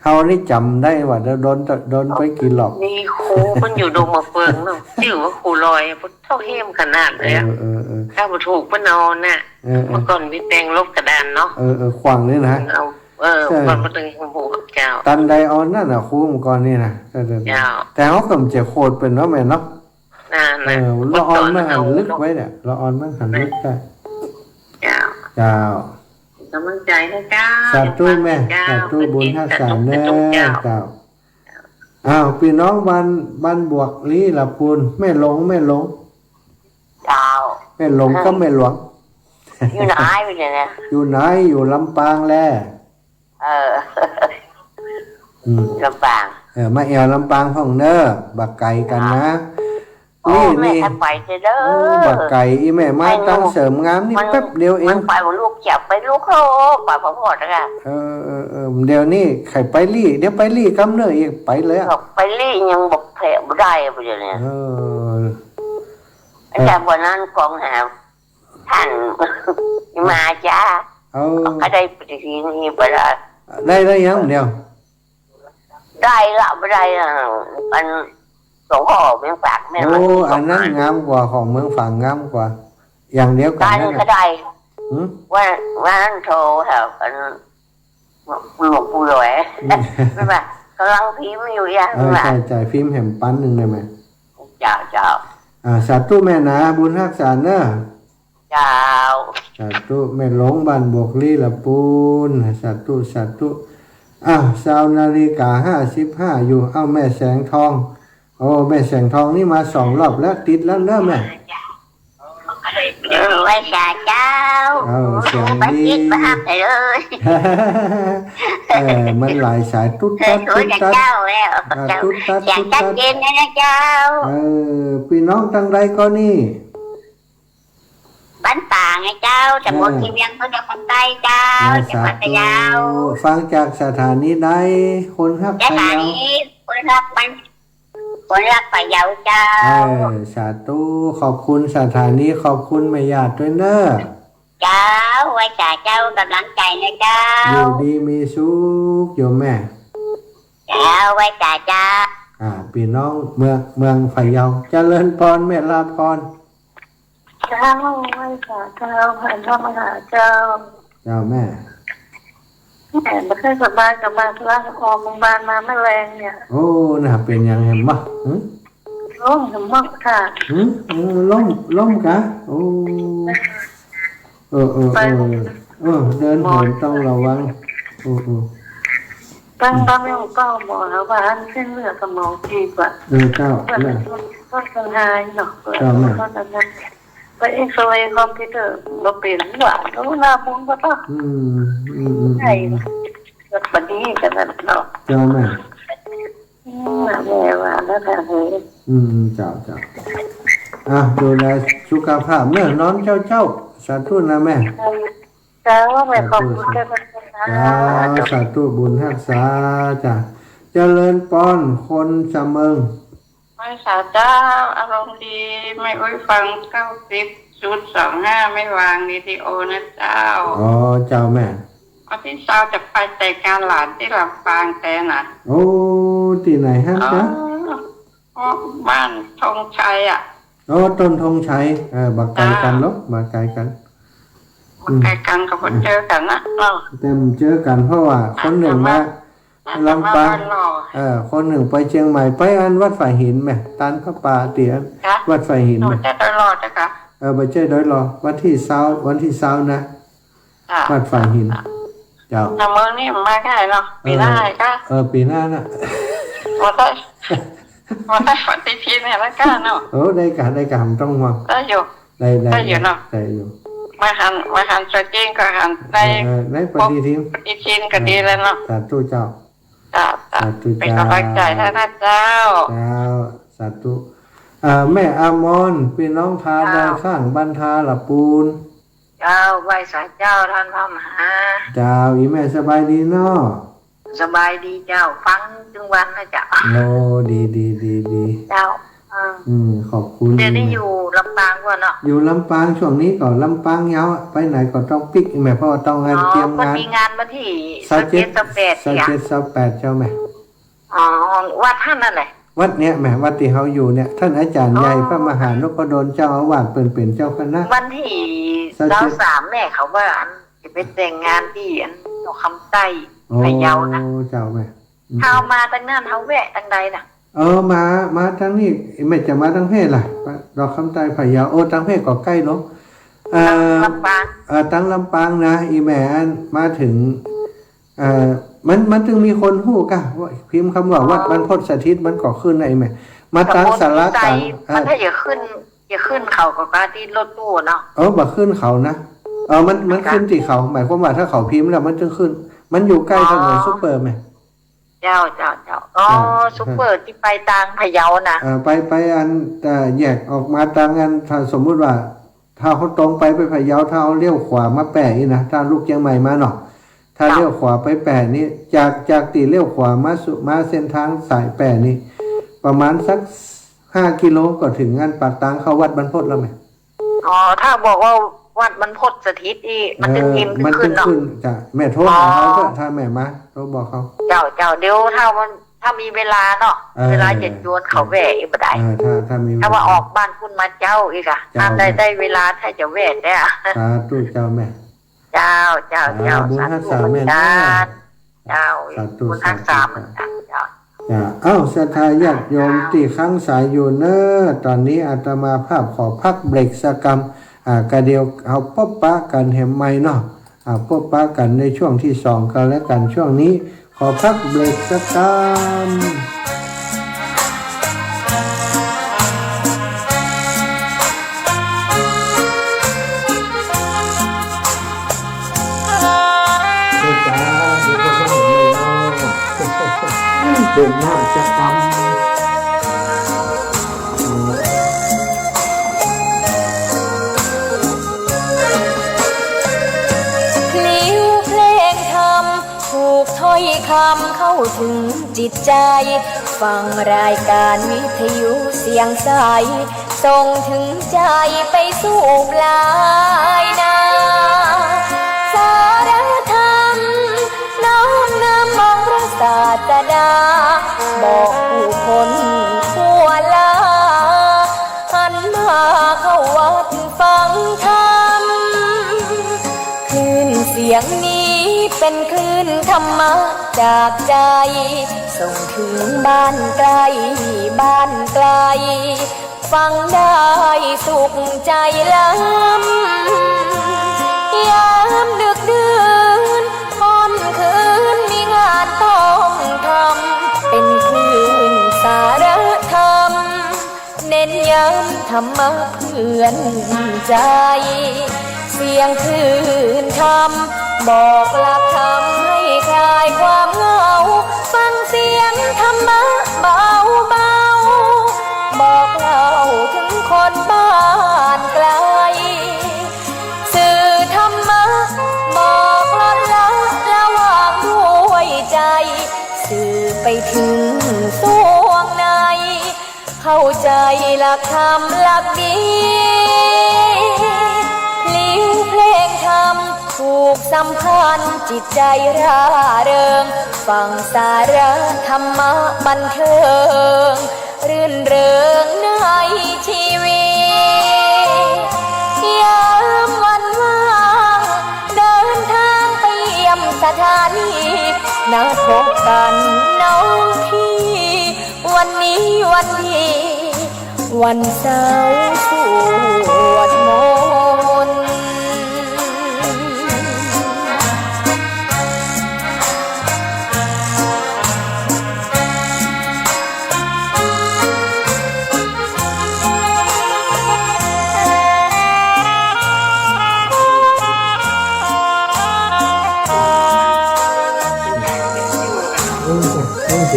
เฮานี่จ๋ำได้ว่าโดน โดนไปกี่รอบ มีครูเปิ้นอยู่ดงมะเฟืองเนาะ จื้อว่าครูลอย เฒ่าเฮมขนาดเลยอะ เออ เออ เออ ถ้าบ่ถูกเปิ้นเอาน่ะ เออ เออ เมื่อก่อนมีแป๋งลบกระดานเนาะ เออ เออ ขว้างนี่นะ เอา เออ ใช่ ก่อนมาเถิงหัวเจ้า ตันไดออนนั่นน่ะ ครูเมื่อก่อนนี่นะ เออ เออ เจ้า แต่เฮาก็บ่จะโขดเปิ้นเนาะแม่เนาะ อ่า เออ นะ ละออนมันหันลึกไว้เนี่ย ละออนมันหันลึกได้ เจ้า เจ้า ก๋ำลังใจ๋นะเจ้า สาธุแม่ เจ้า สาธุบุญฮักษาเน้อ เจ้า เจ้า อ้าว ปี้น้องบ้าน บ้านบวกลี้ละปูน แม่หลง แม่หลง เจ้า แม่หลงกับแม่หลวง อยู่ไหน อยู่ไหนนะ อยู่ไหน อยู่ลำปางแล เออ อืม ลำปาง เออ มาแอ่วลำปางพ่องเน้อ บ่ไก๋กั๋นนะ อ๋อ นี่ แม่ นี่ ไปเถอะเด้อ โอ้ บ่ไก๋ อีแม่มา ไปเนาะ ตังเสริมงามนี่ มัน แป๊บเดียวเอง มันไปบ่ลูก จะไปลูกโลก ไปพอๆ แล้วก็ เออ เออ เออ เดี๋ยวนี้ใค่ไปลี้ เดี๋ยวไปลี้กำเนิดอีก ไปเลยอะ ไปลี้ยังบ่แผ่บ่ได้อะ เดี๋ยวนี้ เออ อาจารย์ วันนั้นกองหา ท่านมาจ้า เออ ก็ได้ปฏิทินนี้ไปละ ได้ ได้ยังเดียว ได้ละ บ่ได้ละ อันหลวงพ่อเมืองฝางแม่ โอ้ อันนั้นงามกว่า ของเมืองฝางงามกว่า อย่างเดียวกั๋นนั่นน่ะ ได้ หืม ว่า ว่านั้นโทรหาอัน หลวงปู่หลวย อืม แม่นบ่ ก๋ำลังพิมพ์อยู่อย่าง เออ ว่า ใช่ ใช่ พิมพ์แหมปันนึ่งได้ไหม เจ้า เจ้า อ่า สาธุแม่นะ บุญฮักษาเน้อ เจ้า สาธุ แม่หลงบ้านบวกลี้ละปูน สาธุ สาธุ อ้าว ซาวนาฬิกาห้าสิบห้าอยู่ เอ้า แม่แสงทอง โอ้ แม่แสงทองนี่มาสองรอบแล้ว ติดแล้วเนอะแม่ เออ ไหว้สาเจ้า เออ เสียงดี บ่ฮับเลย เออ มันหลายสายตุ๊ดตัด ตุ๊ดตัด เจ้าแล้ว อ่า ตุ๊ดตัด เสียงชัดเจนนะเจ้า เออ ปี้น้องตังใดก่อนี่ บ้านป่าไงเจ้า ตำบล เออ ชีเวียง เมืองนครใต้เจ้า อ่า จังหวัดพะเยา สาธุ ฟังจากสถานีใด คนฮักพะเยา สถานีคนฮักบ้าน คนฮักพะเยาเจ้า เออ สาธุ ขอบคุณสถานี ขอบคุณแม่หยาดด้วยเน้อ เจ้า ไหว้สาเจ้า ก๋ำลังใจ๋นะเจ้า อยู่ดีมีสุขโยมแม่ เจ้า ไหว้สาเจ้า อ่า ปี้น้องเมือง เมืองพะเยา เจริญพรแม่ลาพร เจ้า ไหว้สาเจ้า หันเข้ามาหาเจ้า เจ้าแม่ แม่บ่ค่อยสบาย กลับมาล้างออกโรงพยาบาลมาเมื่อแลงเนี่ย โอ้ น่ะ เป๋นหยังแหมบ่ หึ ล้มแหมบ่ค่ะ หึ เออ ล้ม ล้มกะ โอ้ เออ เออ ไป เออ เออ เดินเหินต้องระวัง โอ้ โอ้ ตั้ง ตั้งแม่ก็หมอแล้วว่าอันเส้นเลือดสมองตีบอะ เออ เจ้า เลือด เลือด เลือดมันหายเนาะ เจ้าแม่ เลือดมันหาย ไปเอ็กซเรย์คอมพิวเตอร์ บ่เป๋นหวา แล้วหน้าบุญบ่ต้อง อืม อืม อืม ใช่ อืม แบบนี้กันนั่นเนาะ เจ้าแม่ อืม แม่ว่าแล้วค่ะ เฮ้ย อืม เจ้า เจ้า อ่ะ ดูแลสุขภาพเน้อ นอนเจ้า เจ้า สาธุนะแม่ เจ้า แม่ขอบคุณเจ้า สาธุ เจ้า สาธุ บุญฮักษาจ้ะ เจริญปอน คนสะเมิง ไหว้สาเจ้า อารมณ์ดี แม่อุ๊ยฟังเก้าสิบจุดสองห้า แม่วางวิดีโอนะเจ้า อ๋อ เจ้าแม่ วันตี้ซาวจะไปแต่งงานหลานตี้ลำปางแต๊น่ะ โอ้ ตี้ไหนฮั่นจ๊ะ อ๋อ อ๋อ บ้านธงชัยอะ โอ้ ต้นธงชัย เออ บ่ไก๋กั๋นหรอก บ่ไก๋กั๋น บ่ไก๋กั๋น ก็บ่เจอกั๋นนะ เนาะ แต่เจอกั๋น เพราะว่าคนนึ่งมา ลำปาง เออ คนนึ่งไปเจียงใหม่ ไปอันวัดฝายหินแหม ตานผ้าป่าเตี๋ย วัดฝายหิน บ่ใจ้โดยรอดเจ้าค่ะ เออ บ่ใจ้โดยรอด วันตี้ซาว วันตี้ซาวนะ วัดฝายหิน เจ้า เมืองนี้มาได้เนาะ ปี๋หน้าก็ เออ ปี๋หน้าน่ะ บ่ใจ้ บ่ใจ้ปฏิทินเนี่ยแล้วก็เนาะ เออ ได้กะ ได้กะ บ่ต้องห่วง ได้อยู่ ได้ ได้ ได้อยู่เนาะ ได้อยู่ บ่หัน บ่หันตั๋วจริงก็หันใน เออ ในปฏิทิน ปฏิทินก็ดีแล้วเนาะ สาธุเจ้า จ้า จ้า สาธุ เป๋นก๋ำลังใจ๋ เจ้า หื้อนะเจ้า เจ้า สาธุ เอ่อ แม่อมร ปี้น้องทา เจ้า ดอยข้าง บ้านทาละปูน เจ้า ไหว้สาเจ้าต้านพระมหา เจ้า อี่แม่สบายดีเนาะ สบายดีเจ้า ฟังตึงวันนะเจ้า โอ้ ดี ดี ดี ดี เจ้า อืม อืม ขอบคุณ เดี๋ยวนี้อยู่ลำปางก่อนเนาะ อยู่ลำปาง ช่วงนี้ก็ลำปางยาวอะ ไปไหนก็ต้องปิ๊กแม่ เพราะว่าต้องงาน อ๋อ เตรียมงาน มันมีงานวันตี้ ซาวเจ็ด ซาวเจ็ด ซาวแปด ซาวเจ็ด เสีย ซาวแปด เจ้าแม่ อ๋อ วัดหั้นนั่นแหละ วัดเนี้ยแม่ วัดตี้เฮาอยู่เนี่ย ต้านอาจ๋ารย์ใหญ่ อ๋อ พระมหานพดลเจ้าอาวาส เปิ้นเป๋นเจ้าคณะ วันตี้ ซาวเจ็ด ซาวสาม แม่เขาว่าอันจะไปแต่งงานตี้อันดอกคำใต้ อ๋อ พะเยานะ เจ้าแม่ อืม เฮามาตางนั้นเฮาแวะตางใดน่ะ เออ มา มาตางนี้ แม่จะมาตางแพร่ล่ะ ดอกคำใต้พะเยา โอ้ ตางแพร่ก็ใก้เนาะ เอ่อ ลำปาง เอ่อ ตางลำปางนะ อี่แม่ อันมาเถิง เอ่อ มัน มันตึงมีคนฮู้ก่ะ ว่าพิมพ์กำว่า อ๋อ วัดบรรพตสถิต มันก็ขึ้นนะอี่แม่ มาตางสารกลาง เอ่อ ถ้าจะขึ้น จะขึ้นเขาก็กาตี้รถตู้เนาะ เออ บ่ขึ้นเขานะ เออ มัน มันขึ้นตี้เขา หมายความว่าถ้าเขาพิมพ์แล้วมันตึงขึ้น มันอยู่ใก้ถนน อ๋อ ซุปเปอร์แม่ เจ้า เจ้า เจ้า อ๋อ เออ ซุปเปอร์ตี้ไปตางพะเยานะ เออ ไป ไปอัน เอ่อ แยกออกมาตางอัน ถ้าสมมุติว่า ถ้าเฮาตรงไป ไปพะเยา ถ้าเฮาเลี้ยวขวามาแป้อี้นะ ถ้าลุกเจียงใหม่มาเนาะ ถ้า เจ้า เลี้ยวขวาไปแป้นี้ จาก จากตี้เลี้ยวขวามาสู่ มาเส้นตางสายแป้นี้ ประมาณสักห้ากิโลก็เถิงอันปากตางเข้าวัดบรรพตแล้วแม่ อ๋อ ถ้าบอกว่าวัดบรรพตสถิตนี่ มันจะ เออ พิมพ์ มันจะขึ้นเนาะ ขึ้น จ้ะ แม่โทรหาเขาเถอะ อ๋อ ถ้าแม่มา โทรบอกเขา เจ้า เจ้า เดี๋ยวถ้ามัน ถ้ามีเวลาเนาะ เออ เวลาจะจวนเขาแวะอีกบ่ได้ เออ ถ้า ถ้ามีเวลา ถ้าว่าออกบ้านปุ้นมาเจ๊าอีกอะ เจ้า ถ้าได้ ได้เวลาถ้าจะแวะแต๊ สาธุเจ้าแม่ เจ้า เจ้า เจ้า อ่า บุญฮักษาแม่นะ สาธุเหมือนกั๋น เจ้า สาธุ บุญฮักษาเหมือนกั๋น สาธุ เจ้า จ้ะ เอ้า ศรัทธาญาติโยมตี้ค้างสายอยู่เน้อ ต๋อนนี้อาตมาภาพขอพักเบรกสักกำ อ่า กะเดี๋ยวเฮาปบปะกั๋นแหมใหม่เนาะ อ่า ปบปะกั๋นในช่วงตี้สองกั๋นแล้วกั๋น ช่วงนี้ขอพักเบรกสักกำ เจ้า เดี๋ยวก็มาเห็นเลยเนาะ เดินหน้าจะกำ พลิ้วเพลงธรรม ถูกถ้อยคำเข้าถึงจิตใจ ฟังรายการวิทยุเสียงใส ส่งถึงใจไปสู่ปลายนา สาระธรรม น้อมนำองค์พระศาสดา บอกผู้คนทั่วลา หันมาเข้าวัดฟังธรรม คลื่นเสียงนี้เป็นคลื่นธรรมะจากใจ ส่งถึงบ้านใกล้บ้านไกล ฟังได้สุขใจล้ำ ยามดึกดื่นค่ำคืนมีงานต้องทำ เป็นคลื่นสาระธรรม เน้นย้ำธรรมะเพื่อนใจ เสียงคลื่นธรรม บอกหลักธรรมให้คลายความเหงา ฟังเสียงธรรมะเบาๆ บอกเล่าถึงคนบ้านไกล สื่อธรรมะ บอกลดละละวางด้วยใจ สื่อไปถึงสวงใน เข้าใจหลักธรรมหลักดี พลิ้วเพลงธรรม ผูกสัมพันธ์จิตใจร่าเริง ฟังสาระธรรมะบันเทิง รื่นเริงในชีวิต ยามวันว่าง เดินทางไปเยี่ยมสถานี นัดพบกันน้องพี่ วันนี้วันดี วันเสาร์สวดมนต์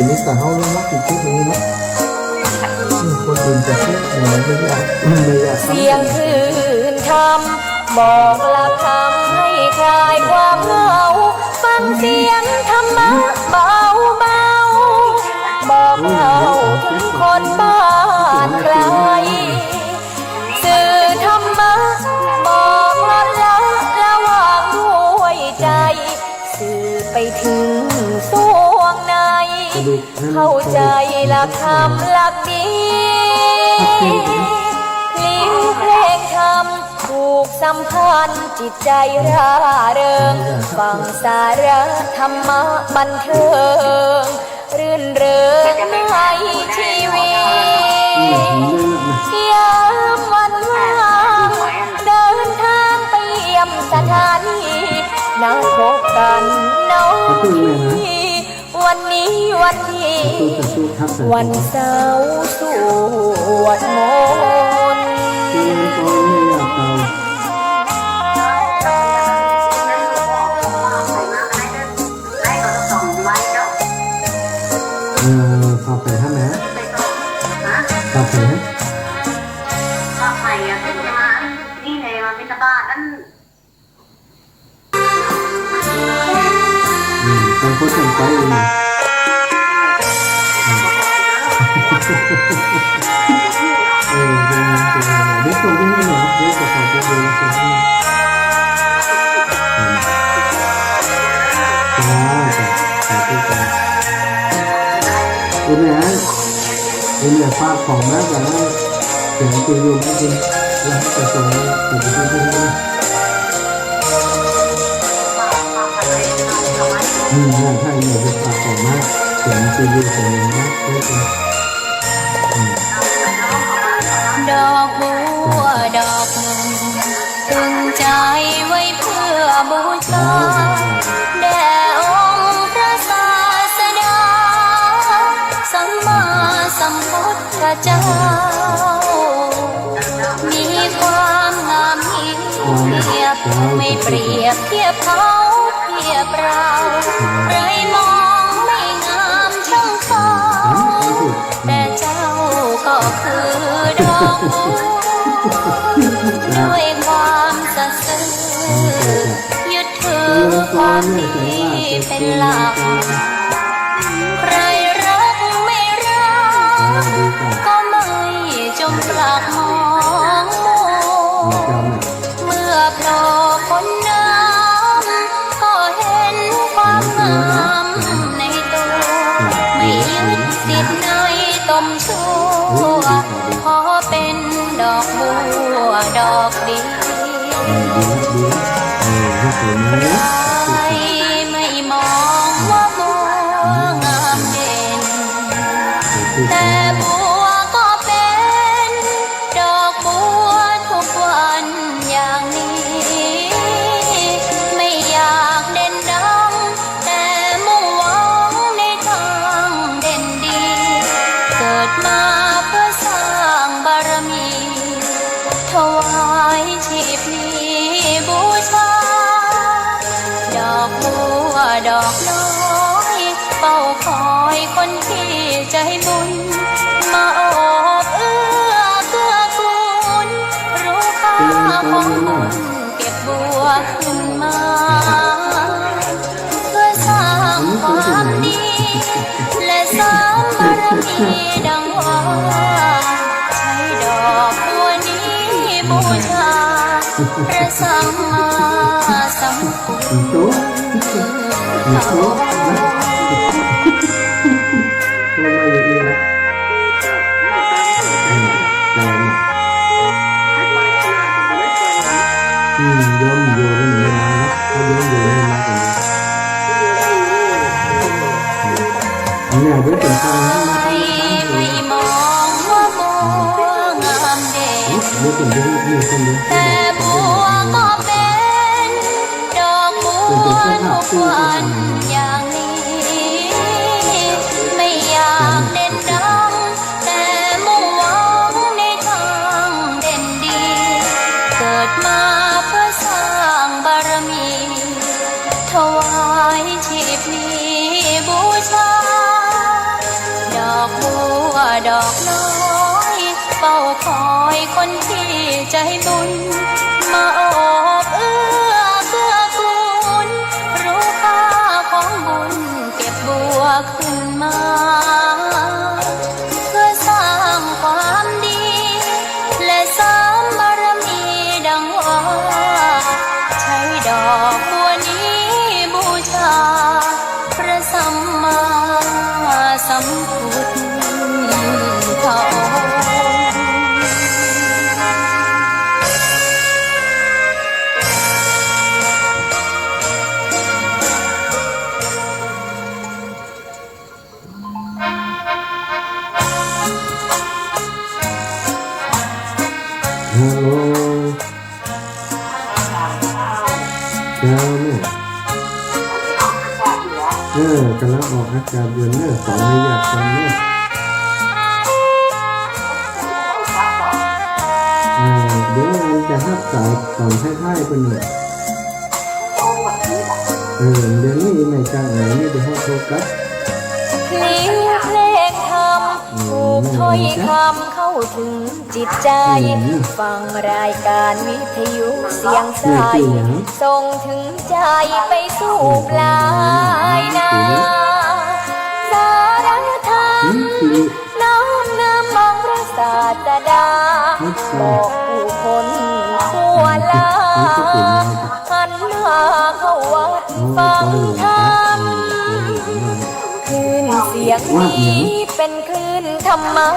มีแต่เฮาลงมาติดคลิปอย่างนี้นะ อืม คนอื่นจะคลิปอย่างนั้นไม่ยาก ไม่ยาก เสียงคลื่นธรรม บอกหลักธรรมให้คลายความเหงา ฟังเสียงธรรมะเบาๆ บอกเล่าถึงคนบ้านไกล สื่อธรรมะบอกลดละละวางด้วยใจ สื่อไปถึงสวงใน เข้าใจหลักธรรมหลักดี พลิ้วเพลงธรรมผูกสัมพันธ์จิตใจร่าเริง ฟังสาระธรรมะบันเทิง รื่นเริงในชีวิต ยามวันว่าง เดินทางไปเยี่ยมสถานี นัดพบกันณที่ วันนี้วันดี วันเสาร์สวดมนต์ เจริญพรแม่ย่าเต่า เอ่อ ฝากไปหาแม่ ฝากไปหา ฝากไปอ่ะ นี่ไง มาบิณฑบาตนั่น อืม ต่างคนต่างไปเอง อืม เออ เป็นไง เป็นไง เดี๋ยวส่งไปให้หน่อย เดี๋ยวจะขอไปดูส่งให้ อืม จ้า จ้า สาธุจ้า เป็นไง เดี๋ยวเนี่ยฝากของมาก่อนนะ เดี๋ยวจะโยมให้กิน แล้วจะส่งไปที่นี่นะ อืม ใช่ ใช่ เดี๋ยวจะฝากของมา เดี๋ยวจะโยมส่งมาให้กิน อืม ดอกบัวดอกหนึ่ง ตึงใจไว้เพื่อบูชา แด่องค์พระศาสดา สัมมาสัมพุทธเจ้า มีความงามยิ่งเทียบ ไม่เปรียบเทียบเขาเทียบเรา ใครมองไม่งามเท่าเขา แต่เจ้าก็คือดอกบัว ด้วยความสัตย์ซื่อ ยึดถือความดีเป็นหลัก ใครรักไม่รัก ก็ไม่จงปลักมองมัว เมื่อโผล่พ้นน้ำ ก็เห็นความงามในตัว ไม่ยึดติดในตมชั่ว ขอเป็นดอกบัวดอกเดียว เออ ดีแล้ว ดีแล้ว เออ ให้สวยงามนะ ไม่มองว่าบัวงามเด่น แต่บัวก็เป็นดอกบัวทุกวันอย่างนี้ ไม่อยากเด่นดัง แต่มุ่งหวังในทางเด่นดี เกิดมาเพื่อสร้างบารมี ถวายชีพนี้บูชา ดอกบัวดอกน้อย เฝ้าคอยคนที่ใจบุญ มาโอบเอื้อเกื้อกูล รู้ค่าของบุญ เก็บบัวขึ้นมา เพื่อสร้างความดี และสร้างบารมีดังว่า ใช้ดอกบัวนี้บูชา พระสัมมาสัมพุทธเจ้า โอ้ย อย่างนี้นะ อืม ได้นะ อืม โยมอยู่นี่ไม่มานะ ถ้าโยมอยู่นี่มากันนะ เนี่ย เดี๋ยวผมฟังนะ มาฟังนะ ไม่มองว่าบัวงามเด่น เดี๋ยวผมดู เดี๋ยวผมดู แต่บัวก็เป็น ดอกบัวทุกวันอย่างนี้ ไม่อยากเด่นดัง แต่มุ่งหวังในทางเด่นดี เกิดมาเพื่อสร้างบารมี ถวายชีพนี้บูชา เจ้าแม่ เออ ก๋ำลังออกอากาศอยู่เน่อ สอนแม่ญาติฟังเน่อ เออ เดี๋ยวอันจะฮับสายต๋อนท้ายๆ ไปหน่อย เออ เดี๋ยวนี้แม่จ้างไหนนี่ไปฮอดโทรกลับ คลิปเพลงธรรม ผูกถ้อยคำเข้าถึงจิตใจ อืม ฟังรายการวิทยุเสียงใส แม่ชื่อหยัง ส่งถึงใจไปสู่ปลายนา สารธรรม อืม ชื่อ น้อมนำองค์พระศาสดา ครับ บอกผู้คนทั่วลา ครับ หันมาเข้าวัด อ๋อ ฟังธรรม คลื่นเสียงนี้เป็นคลื่นธรรมะ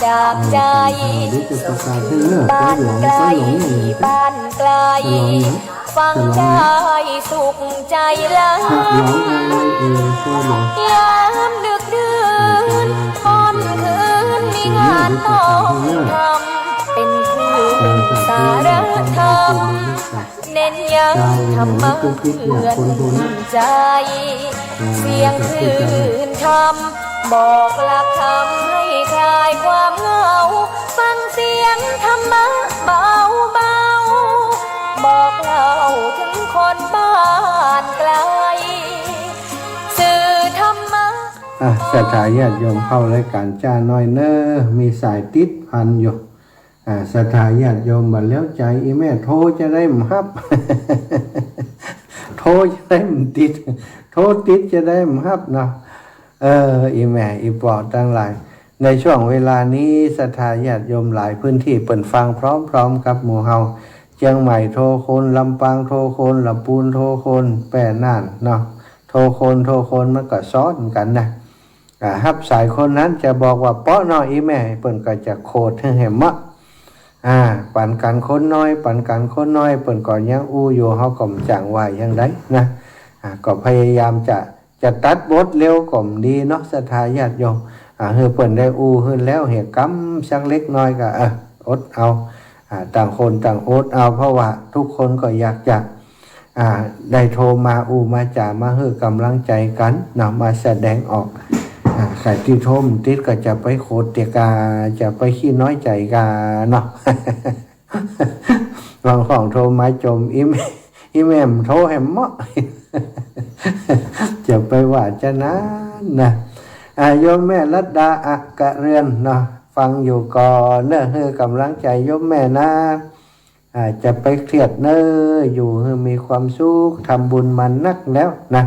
จากใจ อ๋อ เดี๋ยวจะประกาศให้เนอะ บ้านไกล บ้านไกล ฟังได้สุขใจหลาย ฉลองอะไรเอ่ย ฉลอง ยามดึกดื่น เออ ค่ำคืนมีงานต้องทำ เป็นคลื่นสารธรรม เน้นย้ำธรรมะเตือนใจ เสียงคลื่นธรรม บอกหลักธรรมให้คลายความเหงา ฟังเสียงธรรมะเบาเบา บอกเล่าถึงคนบ้านไกล สื่อธรรมะ อ่ะ ศรัทธาญาติโยมเข้ารายการจ้าน้อยเน่อ มีสายติดพันอยู่ อ่า ศรัทธาญาติโยมบ่าแล้วใจ๋ อี่แม่โทรจะได้บ่ฮับ โทรจะได้บ่ติด โทรติดจะได้บ่ฮับเนาะ เออ อี่แม่อี่ป้อตังหลาย ในช่วงเวลานี้ศรัทธาญาติโยมหลายพื้นตี้เปิ้นฟังพร้อมๆ กับหมู่เฮา เจียงใหม่โทรคน ลำปางโทรคน ละปูนโทรคน แป้น่านเนาะ โทรคน โทรคนมันก็ซ้อนกั๋นนะ อ่า ฮับสายคนนั้นจะบอกว่าเปาะเนาะอี่แม่ เปิ้นก็จะโขดหื้อแหมเมาะ อ่า ปั๋นกั๋นคนน้อย ปั๋นกั๋นคนน้อย เปิ้นก็ยังอู้อยู่ เฮาก็บ่จั่งว่าอย่างใดนะ อ่า ก็พยายามจะ จะตัดบทเร็วก็บ่ดีเนาะ ศรัทธาญาติโยม อ่า หื้อเปิ้นได้อู้หื้อแล้ว เหียกำสักเล็กน้อยก็ เออ อดเอา อ่า ต่างคนต่างอดเอา เพราะว่าทุกคนก็อยากจะ อ่า ได้โทรมาอู้มาจ๋า มาหื้อก๋ำลังใจ๋กั๋นเนาะ มาแสดงออก อ่า ใผตี้โทรบ่ติดก็จะไปโขดเตียกา จะไปขี้น้อยใจ๋กาเนาะ บางของโทรมาจ่ม อี่แม่ อี่แม่บ่โทรแหมเมาะ จะไปว่าจะนั้นนะ อ่า โยมแม่รัตดา อักกะเรือนเนาะ ฟังอยู่ก่อเน่อ หื้อก๋ำลังใจ๋โยมแม่นะ อ่า จะไปเครียดเน่อ อยู่หื้อมีความสุข ทำบุญมานักแล้วนะ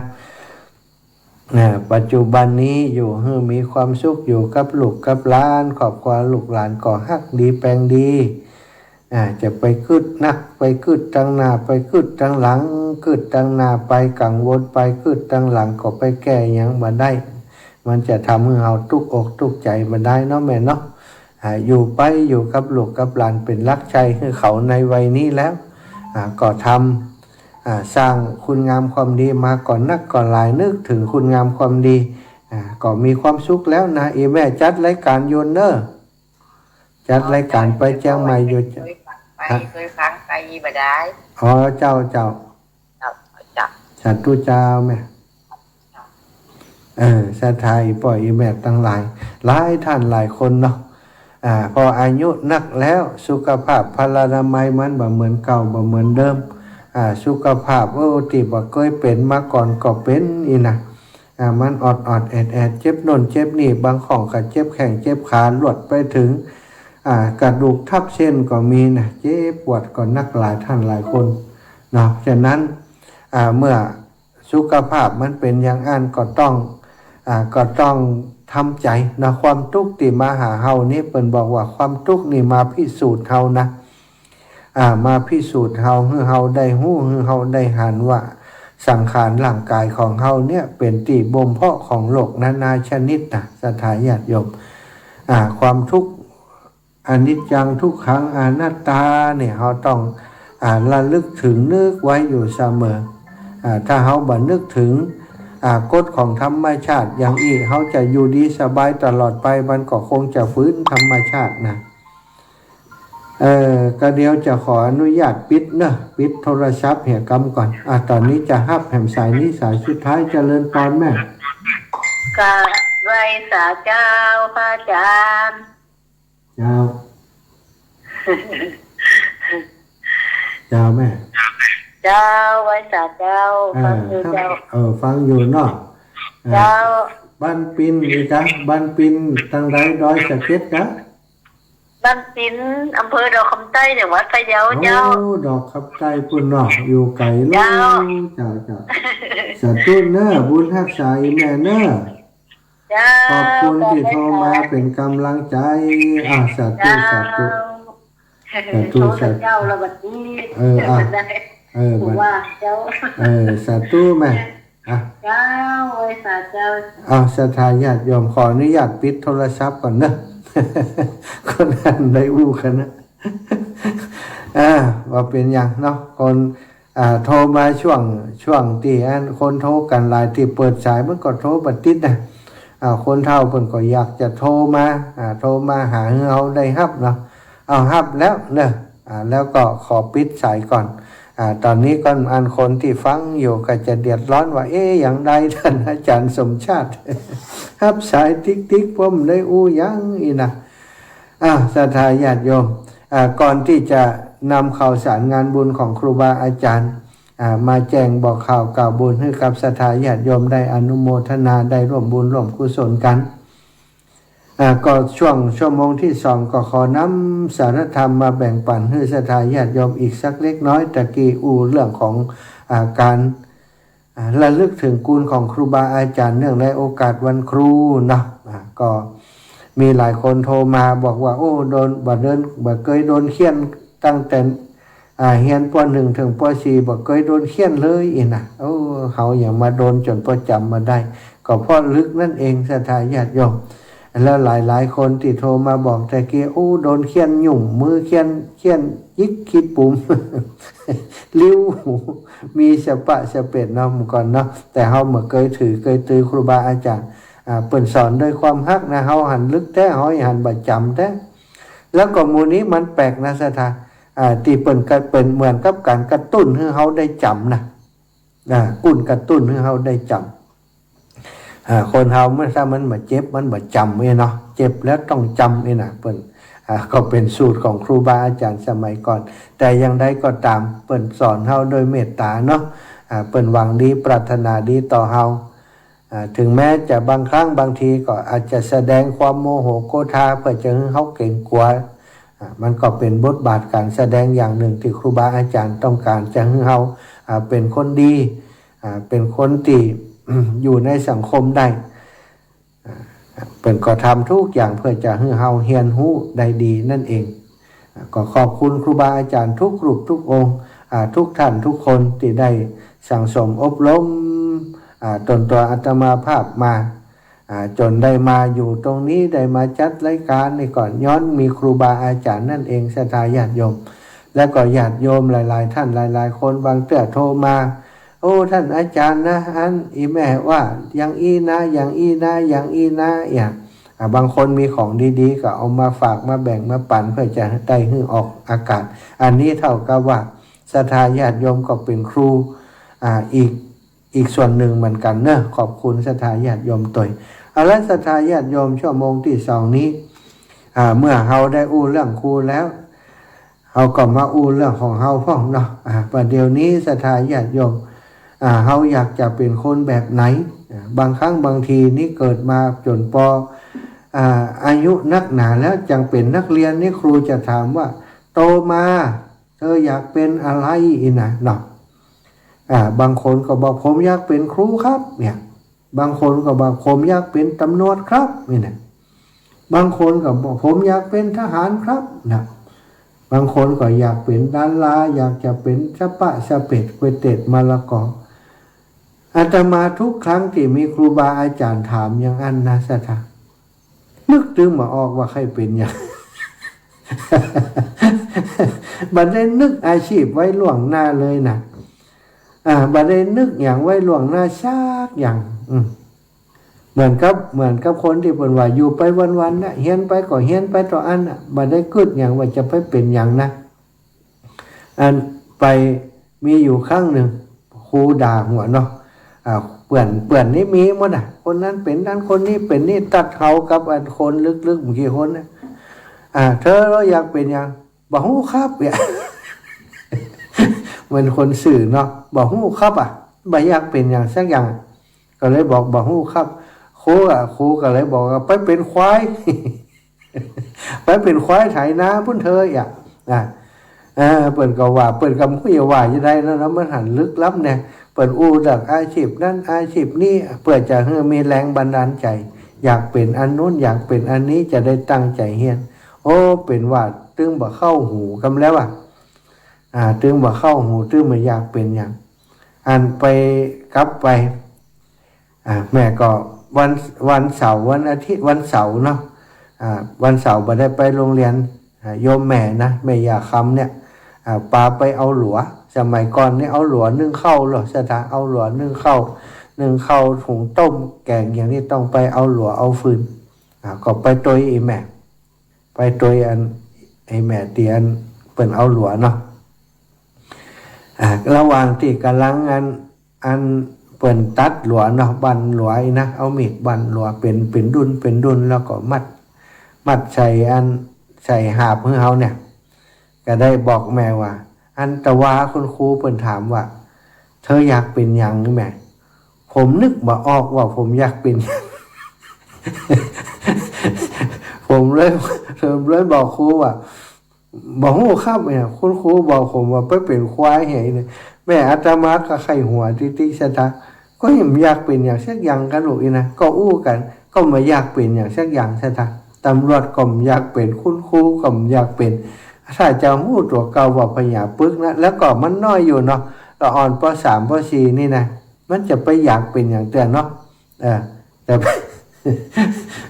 อ่า ปัจจุบันนี้อยู่หื้อมีความสุข อยู่กับลูกกับหลาน ครอบครัวลูกหลานก็ฮักดีแปงดี อ่า จะไปกึ๊ดนัก ไปกึ๊ดตังหน้า ไปกึ๊ดตังหลัง กึ๊ดตังหน้าไปกังวลไป กึ๊ดตังหลังก็ไปแก้หยังบ่ได้ มันจะทำหื้อเฮาตุ๊กอกตุ๊กใจ๋บ่ได้เนาะแม่เนาะ อ่า อยู่ไป อยู่กับลูกกับหลานเป๋นหลักชัยหื้อเขาในวัยนี้แล้ว อ่า ก็ทำ อ่า สร้างคุณงามความดีมาก่อนักก่อหลาย นึกถึงคุณงามความดี อ่า ก็มีความสุขแล้วนะ อี่แม่จัดรายการอยู่เน่อ จัดรายการไปเจียงใหม่อยู่ เคยฟังไป ฮะ เคยฟังไปบ่ได้ อ๋อ เจ้า เจ้า เจ้า เจ้า สาธุเจ้าแม่ เออ ศรัทธาอี่ป้ออี่แม่ตังหลาย หลายท่านหลายคนเนาะ อ่า พออายุนักแล้ว สุขภาพพลานามัยมันบ่เหมือนเก่า บ่เหมือนเดิม อ่า สุขภาพ โอ้ ตี้บ่เกยเป๋นมาก่อนก็เป๋นอี้นะ อ่า มันออดๆ แอดๆ เจ็บโน่นเจ็บนี่ บางของก็เจ็บแข้งเจ็บขา ลวดไปเถิง อ่า กระดูกทับเส้นก็มีนะ เจ็บปวดก็นักหลายท่านหลายคนเนาะ ฉะนั้น อ่า เมื่อ สุขภาพมันเป๋นอย่างอั้นก็ต้อง อ่า ก็ต้องทำใจ๋เนาะ ความตุ๊กข์ตี้มาหาเฮานี่ เปิ้นบอกว่าความตุ๊กข์นี่มาพิสูจน์เฮานะ อ่า มาพิสูจน์เฮา หื้อเฮาได้ฮู้ หื้อเฮาได้หันว่าสังขารร่างกายของเฮาเนี่ยเป๋นตี้บ่มเพาะของโรคนานาชนิดนะ ศรัทธาญาติโยม อ่า ความทุกข์ อนิจจัง ทุกขัง อนัตตาเนี่ย เฮาต้อง อ่า ระลึกถึง นึกไว้อยู่เสมอ อ่า ถ้าเฮาบ่นึกถึง อ่า กฎของธรรมชาติอย่างอี้ เฮาจะอยู่ดีสบายตลอดไป มันก็คงจะฝืนธรรมชาตินะ เอ่อ ก็เดี๋ยวจะขออนุญาตปิดเนาะ ปิดโทรศัพท์เหียกำก่อน อ่ะ ต๋อนนี้จะฮับแหมสายนี้สายสุดท้าย เจริญปอนแม่ กราบไหว้สาเจ้าพระอาจารย์ เจ้า เจ้าแม่ เจ้า ไหว้สาเจ้า เออ ฟังอยู่ ครับ เจ้า เออ ฟังอยู่เนาะ เออ เจ้า บ้านปินนี่กะ บ้านปินตางใด ดอยสะเก็ดกะ บ้านปิน อำเภอดอกคำใต้ จังหวัดพะเยา เจ้า โอ้ ดอกคำใต้ปู้นเนาะ อยู่ไก๋เลย เจ้า เจ้า เจ้า สาธุเน่อ บุญฮักษาอีแม่เน่อ เจ้า ขอบคุณตี้โทรมาเป๋นก๋ำลังใจ๋ อ่ะ สาธุ เจ้า สาธุ สาธุ โทรหาเจ้าแล้วบัดนี้ เออ อ่ะ ได้ เออ ผมว่าเจ้า เออ สาธุแม่ อ่ะ เจ้า ไหว้สาเจ้า เอา ศรัทธาญาติโยม ขออนุญาตปิดโทรศัพท์ก่อนเนาะ คนหั้นได้อู้กั๋นนะ อ่า ว่าเป๋นหยังเนาะ คน อ่า โทรมาช่วง ช่วงตี้อันคนโทรกั๋นหลาย ตี้เปิดสายมันก็โทรบ่ติดนะ อ่า คนเฒ่าเปิ้นก็อยากจะโทรมา อ่า โทรมาหาหื้อเฮาได้ฮับเนาะ เอาฮับแล้วเนาะ อ่า แล้วก็ขอปิดสายก่อน อ่า ต๋อนนี้ก็อันคนตี้ฟังอยู่ก็จะเดือดร้อนว่า เอ๊ะ หยังใดต้านอาจ๋ารย์สมชาติ ฮับสายติ๊กๆ ผมได้อู้หยังอี้นะ อ่า ศรัทธาญาติโยม อ่า ก่อนตี้จะนำข่าวสารงานบุญของครูบาอาจ๋ารย์ อ่า มาแจ้งบอกข่าวกล่าวบุญหื้อกับศรัทธาญาติโยมได้อนุโมทนา ได้ร่วมบุญร่วมกุศลกั๋น อ่า ก็ช่วงชั่วโมงตี้สองก็ขอนำสารธรรมมาแบ่งปั๋นหื้อศรัทธาญาติโยมอีกสักเล็กน้อย ตะกี้อู้เรื่องของ อ่า ก๋าน อ่า ระลึกเถิงคุณของครูบาอาจ๋ารย์เนื่องในโอกาสวันครูเนาะ อ่า ก็มีหลายคนโทรมาบอกว่า โอ้ โดน บ่เดิน บ่เกยโดนเฆี่ยนตั้งแต่ อ่า เฮียน ป.หนึ่ง เถิง ป.สี่ บ่เกยโดนเฆี่ยนเลยอี้นะ โอ้ เฮาหยังมาโดนจ๋นปอจ๋ำบ่ได้ ก็เพราะลึกนั่นเอง ศรัทธาญาติโยม แล้วหลายๆ คนตี้โทรมาบอกตะกี้ โอ้ โดนเฆี่ยนหยุ่มมือ เฆี่ยน เฆี่ยนหยิกขี้ปุ๋ม ลิ้ว มีสะปะสะเป๋ดเนาะ เมื่อก่อนเนาะ แต่เฮาบ่เกยถือเกยตือครูบาอาจ๋ารย์ อ่า เปิ้นสอนด้วยความฮักนะ เฮาหันลึกแต๊ เฮาหันบ่จ๋ำแต๊ แล้วก็หมู่นี้มันแปลกนะศรัทธา อ่า ตี้เปิ้นกะ เปิ้นเหมือนกับก๋านกระตุ้นหื้อเฮาได้จ๋ำนะ อ่า กุ้นกระตุ้นหื้อเฮาได้จ๋ำ อ่า คนเฮาเมื่อถ้ามันบ่เจ็บมันบ่จ๋ำอี้เนาะ เจ็บแล้วต้องจ๋ำอี้นะ เปิ้น อ่า ก็เป๋นสูตรของครูบาอาจ๋ารย์สมัยก่อน แต่อย่างใดก็ต๋าม เปิ้นสอนเฮาโดยเมตต๋าเนาะ อ่า เปิ้นหวังดีปรารถนาดีต่อเฮา อ่า ถึงแม้จะบางครั้งบางทีก็อาจจะแสดงความโมโหโกธาเพื่อจะหื้อเฮาเกรงกั๋ว อ่า มันก็เป๋นบทบาทก๋านแสดงอย่างนึ่งตี้ครูบาอาจ๋ารย์ต้องก๋านจะหื้อเฮา อ่า เป๋นคนดี อ่า เป๋นคนตี้ อยู่ในสังคมได้ อ่า เปิ้นก็ทำทุกอย่างเพื่อจะหื้อเฮาเฮียนฮู้ได้ดีนั่นเอง อ่า ก็ขอบคุณครูบาอาจ๋ารย์ทุกรูปทุกองค์ อ่า ทุกท่านทุกคนตี้ได้สั่งสมอบรม อ่า ต๋นตั๋วอาตมาภาพมา อ่า จ๋นได้มาอยู่ตรงนี้ ได้มาจัดรายก๋านนี่ก็ย้อนมีครูบาอาจ๋ารย์นั่นเอง ศรัทธาญาติโยม แล้วก็ญาติโยมหลายๆ ท่านหลายๆ คน บางเตื้อโทรมา โอ้ ต้านอาจ๋ารย์นะ อันอี้แม่ว่าอย่างอี้นะ อย่างอี้นะ อย่างอี้นะ อย่าง อ่า บางคนมีของดีๆ ก็เอามาฝากมาแบ่งมาปั๋นเพื่อจะได้หื้อออกอากาศ อันนี้เท่ากับว่าศรัทธาญาติโยมก็เป๋นครู อ่า อีก อีกส่วนนึ่งเหมือนกั๋นเนาะ ขอบคุณศรัทธาญาติโยมตวย เอาละศรัทธาญาติโยม ชั่วโมงตี้สองนี้ อ่า เมื่อเฮาได้อู้เรื่องครูแล้ว เฮาก็มาอู้เรื่องของเฮาพ่องเนาะ อ่า ประเดี๋ยวนี้ศรัทธาญาติโยม อ่า เฮาอยากจะเป๋นคนแบบไหน อ่า บางครั้งบางทีนี่เกิดมาจ๋นปอ อ่า อายุนักหนาแล้ว จั่งเป๋นนักเรียนนี่ครูจะถามว่า โตมาเธออยากเป๋นอะไรอี้นะเนาะ อ่า บางคนก็บอก ผมอยากเป๋นครูครับ เนี่ย บางคนก็บอก ผมอยากเป๋นต๋ำรวจครับ นี่นะ บางคนก็บอก ผมอยากเป๋นทหารครับ นะ บางคนก็อยากเป๋นดารา อยากจะเป๋นสะปะสะเป๋ด ก๋วยเตี๋ยวมะละกอ อาตมาทุกครั้งตี้มีครูบาอาจ๋ารย์ถามอย่างอั้นนะศรัทธา นึกตึงบ่ออกว่าใค่เป๋นหยัง บ่ได้นึกอาชีพไว้ล่วงหน้าเลยนะ อ่า บ่ได้นึกหยังไว้ล่วงหน้าสักอย่าง อืม เหมือนกับ เหมือนกับคนตี้เปิ้นว่าอยู่ไปวันๆ นะ เฮียนไปก็เฮียนไปเต้าอั้นนะ บ่ได้กึ๊ดหยังว่าจะไปเป๋นหยังนะ อันไปมีอยู่ครั้งนึ่ง ครูด่าหัวเนาะ อ่า เปื้อน เปื้อนนี่มีหมดนะ คนนั้นเป๋นนั้น คนนี้เป๋นนี่ ตัดเฮากับอันคนลึกๆ บ่ากี่คนนะ อ่า เธออยากเป๋นหยัง บ่ฮู้ครับ เนี่ย เหมือนคนซื่อเนาะ บ่ฮู้ครับ อ่ะ บ่อยากเป๋นหยังสักอย่าง ก็เลยบอก บ่ฮู้ครับ ครูอ่ะ ครูก็เลยบอกว่า ไปเป๋นควาย ไปเป๋นควายไถนาปุ้นเถอะ อ่ะ อ่ะ เออ เปิ้นก็ว่า เปิ้นก็บ่ฮู้จะว่าจะใดแล้วเนาะ มันหันลึกล้ำเนี่ย เปิ้นอู้เรื่องอาชีพนั้นอาชีพนี้ เปื้อจะหื้อมีแรงบันดาลใจ๋ อยากเป๋นอันนู้น อยากเป๋นอันนี้ จะได้ตั้งใจ๋เฮียน โอ้ เป๋นว่าตึงบ่เข้าหูกำแล้วอ่ะ อ่า ตึงบ่เข้าหู ตึงบ่อยากเป๋นหยัง อันไป กลับไป อ่า แม่ก็วัน วันเสาร์ วันอาทิตย์ วันเสาร์เนาะ อ่า วันเสาร์บ่ได้ไปโฮงเฮียน อ่า โยมแม่นะ แม่ย่าคำเนี่ย อ่า ปาไปเอาหลัว สมัยก่อนนี่เอาหลัวนึ่งข้าวเหรอ ศรัทธา เอาหลัวนึ่งข้าว นึ่งข้าวหุงต้มแก๋งอย่างนี้ต้องไปเอาหลัวเอาฟืน อ่า ก็ไปตวยอีแม่ ไปตวยอัน ไอ้แม่ตี้อันเปิ้นเอาหลัวเนาะ อ่า ระหว่างตี้ก่ำลังอัน อันเปิ้นตัดหลัวเนาะ บั่นหลัวอี้นะ เอามีดบั่นหลัวเป๋น เป๋นดุ่น เป๋นดุ่น แล้วก็มัด มัดใส่อัน ใส่หาบหื้อเฮาเนี่ย ก็ได้บอกแม่ว่า อันตะวาคุณครูเปิ้นถามว่า เธออยากเป๋นหยังแม่ ผมนึกบ่ออกว่าผมอยากเป๋นหยัง ผมเลย ผมเลยบอกครูว่า บ่ฮู้ครับเนี่ย คุณครูบอกผมว่าไปเป๋นควายเหยเนี่ย แม่อาตมาก็ใค่หัวติ๊กๆ ศรัทธา ก็บ่อยากเป๋นหยังสักอย่างกั๋นลูกอี้นะ ก็อู้กั๋น ก็บ่อยากเป๋นหยังสักอย่างศรัทธา ตำรวจก็บ่อยากเป๋น คุณครูก็บ่อยากเป๋น ถ้าจะฮู้ตั๋วเก่าว่าพญาปึกนะ แล้วก็มันน้อยอยู่เนาะ ละอ่อน ป.สาม ป.สี่ นี่นะ มันจะไปอยากเป๋นหยังเตื้อเนาะ เออ แต่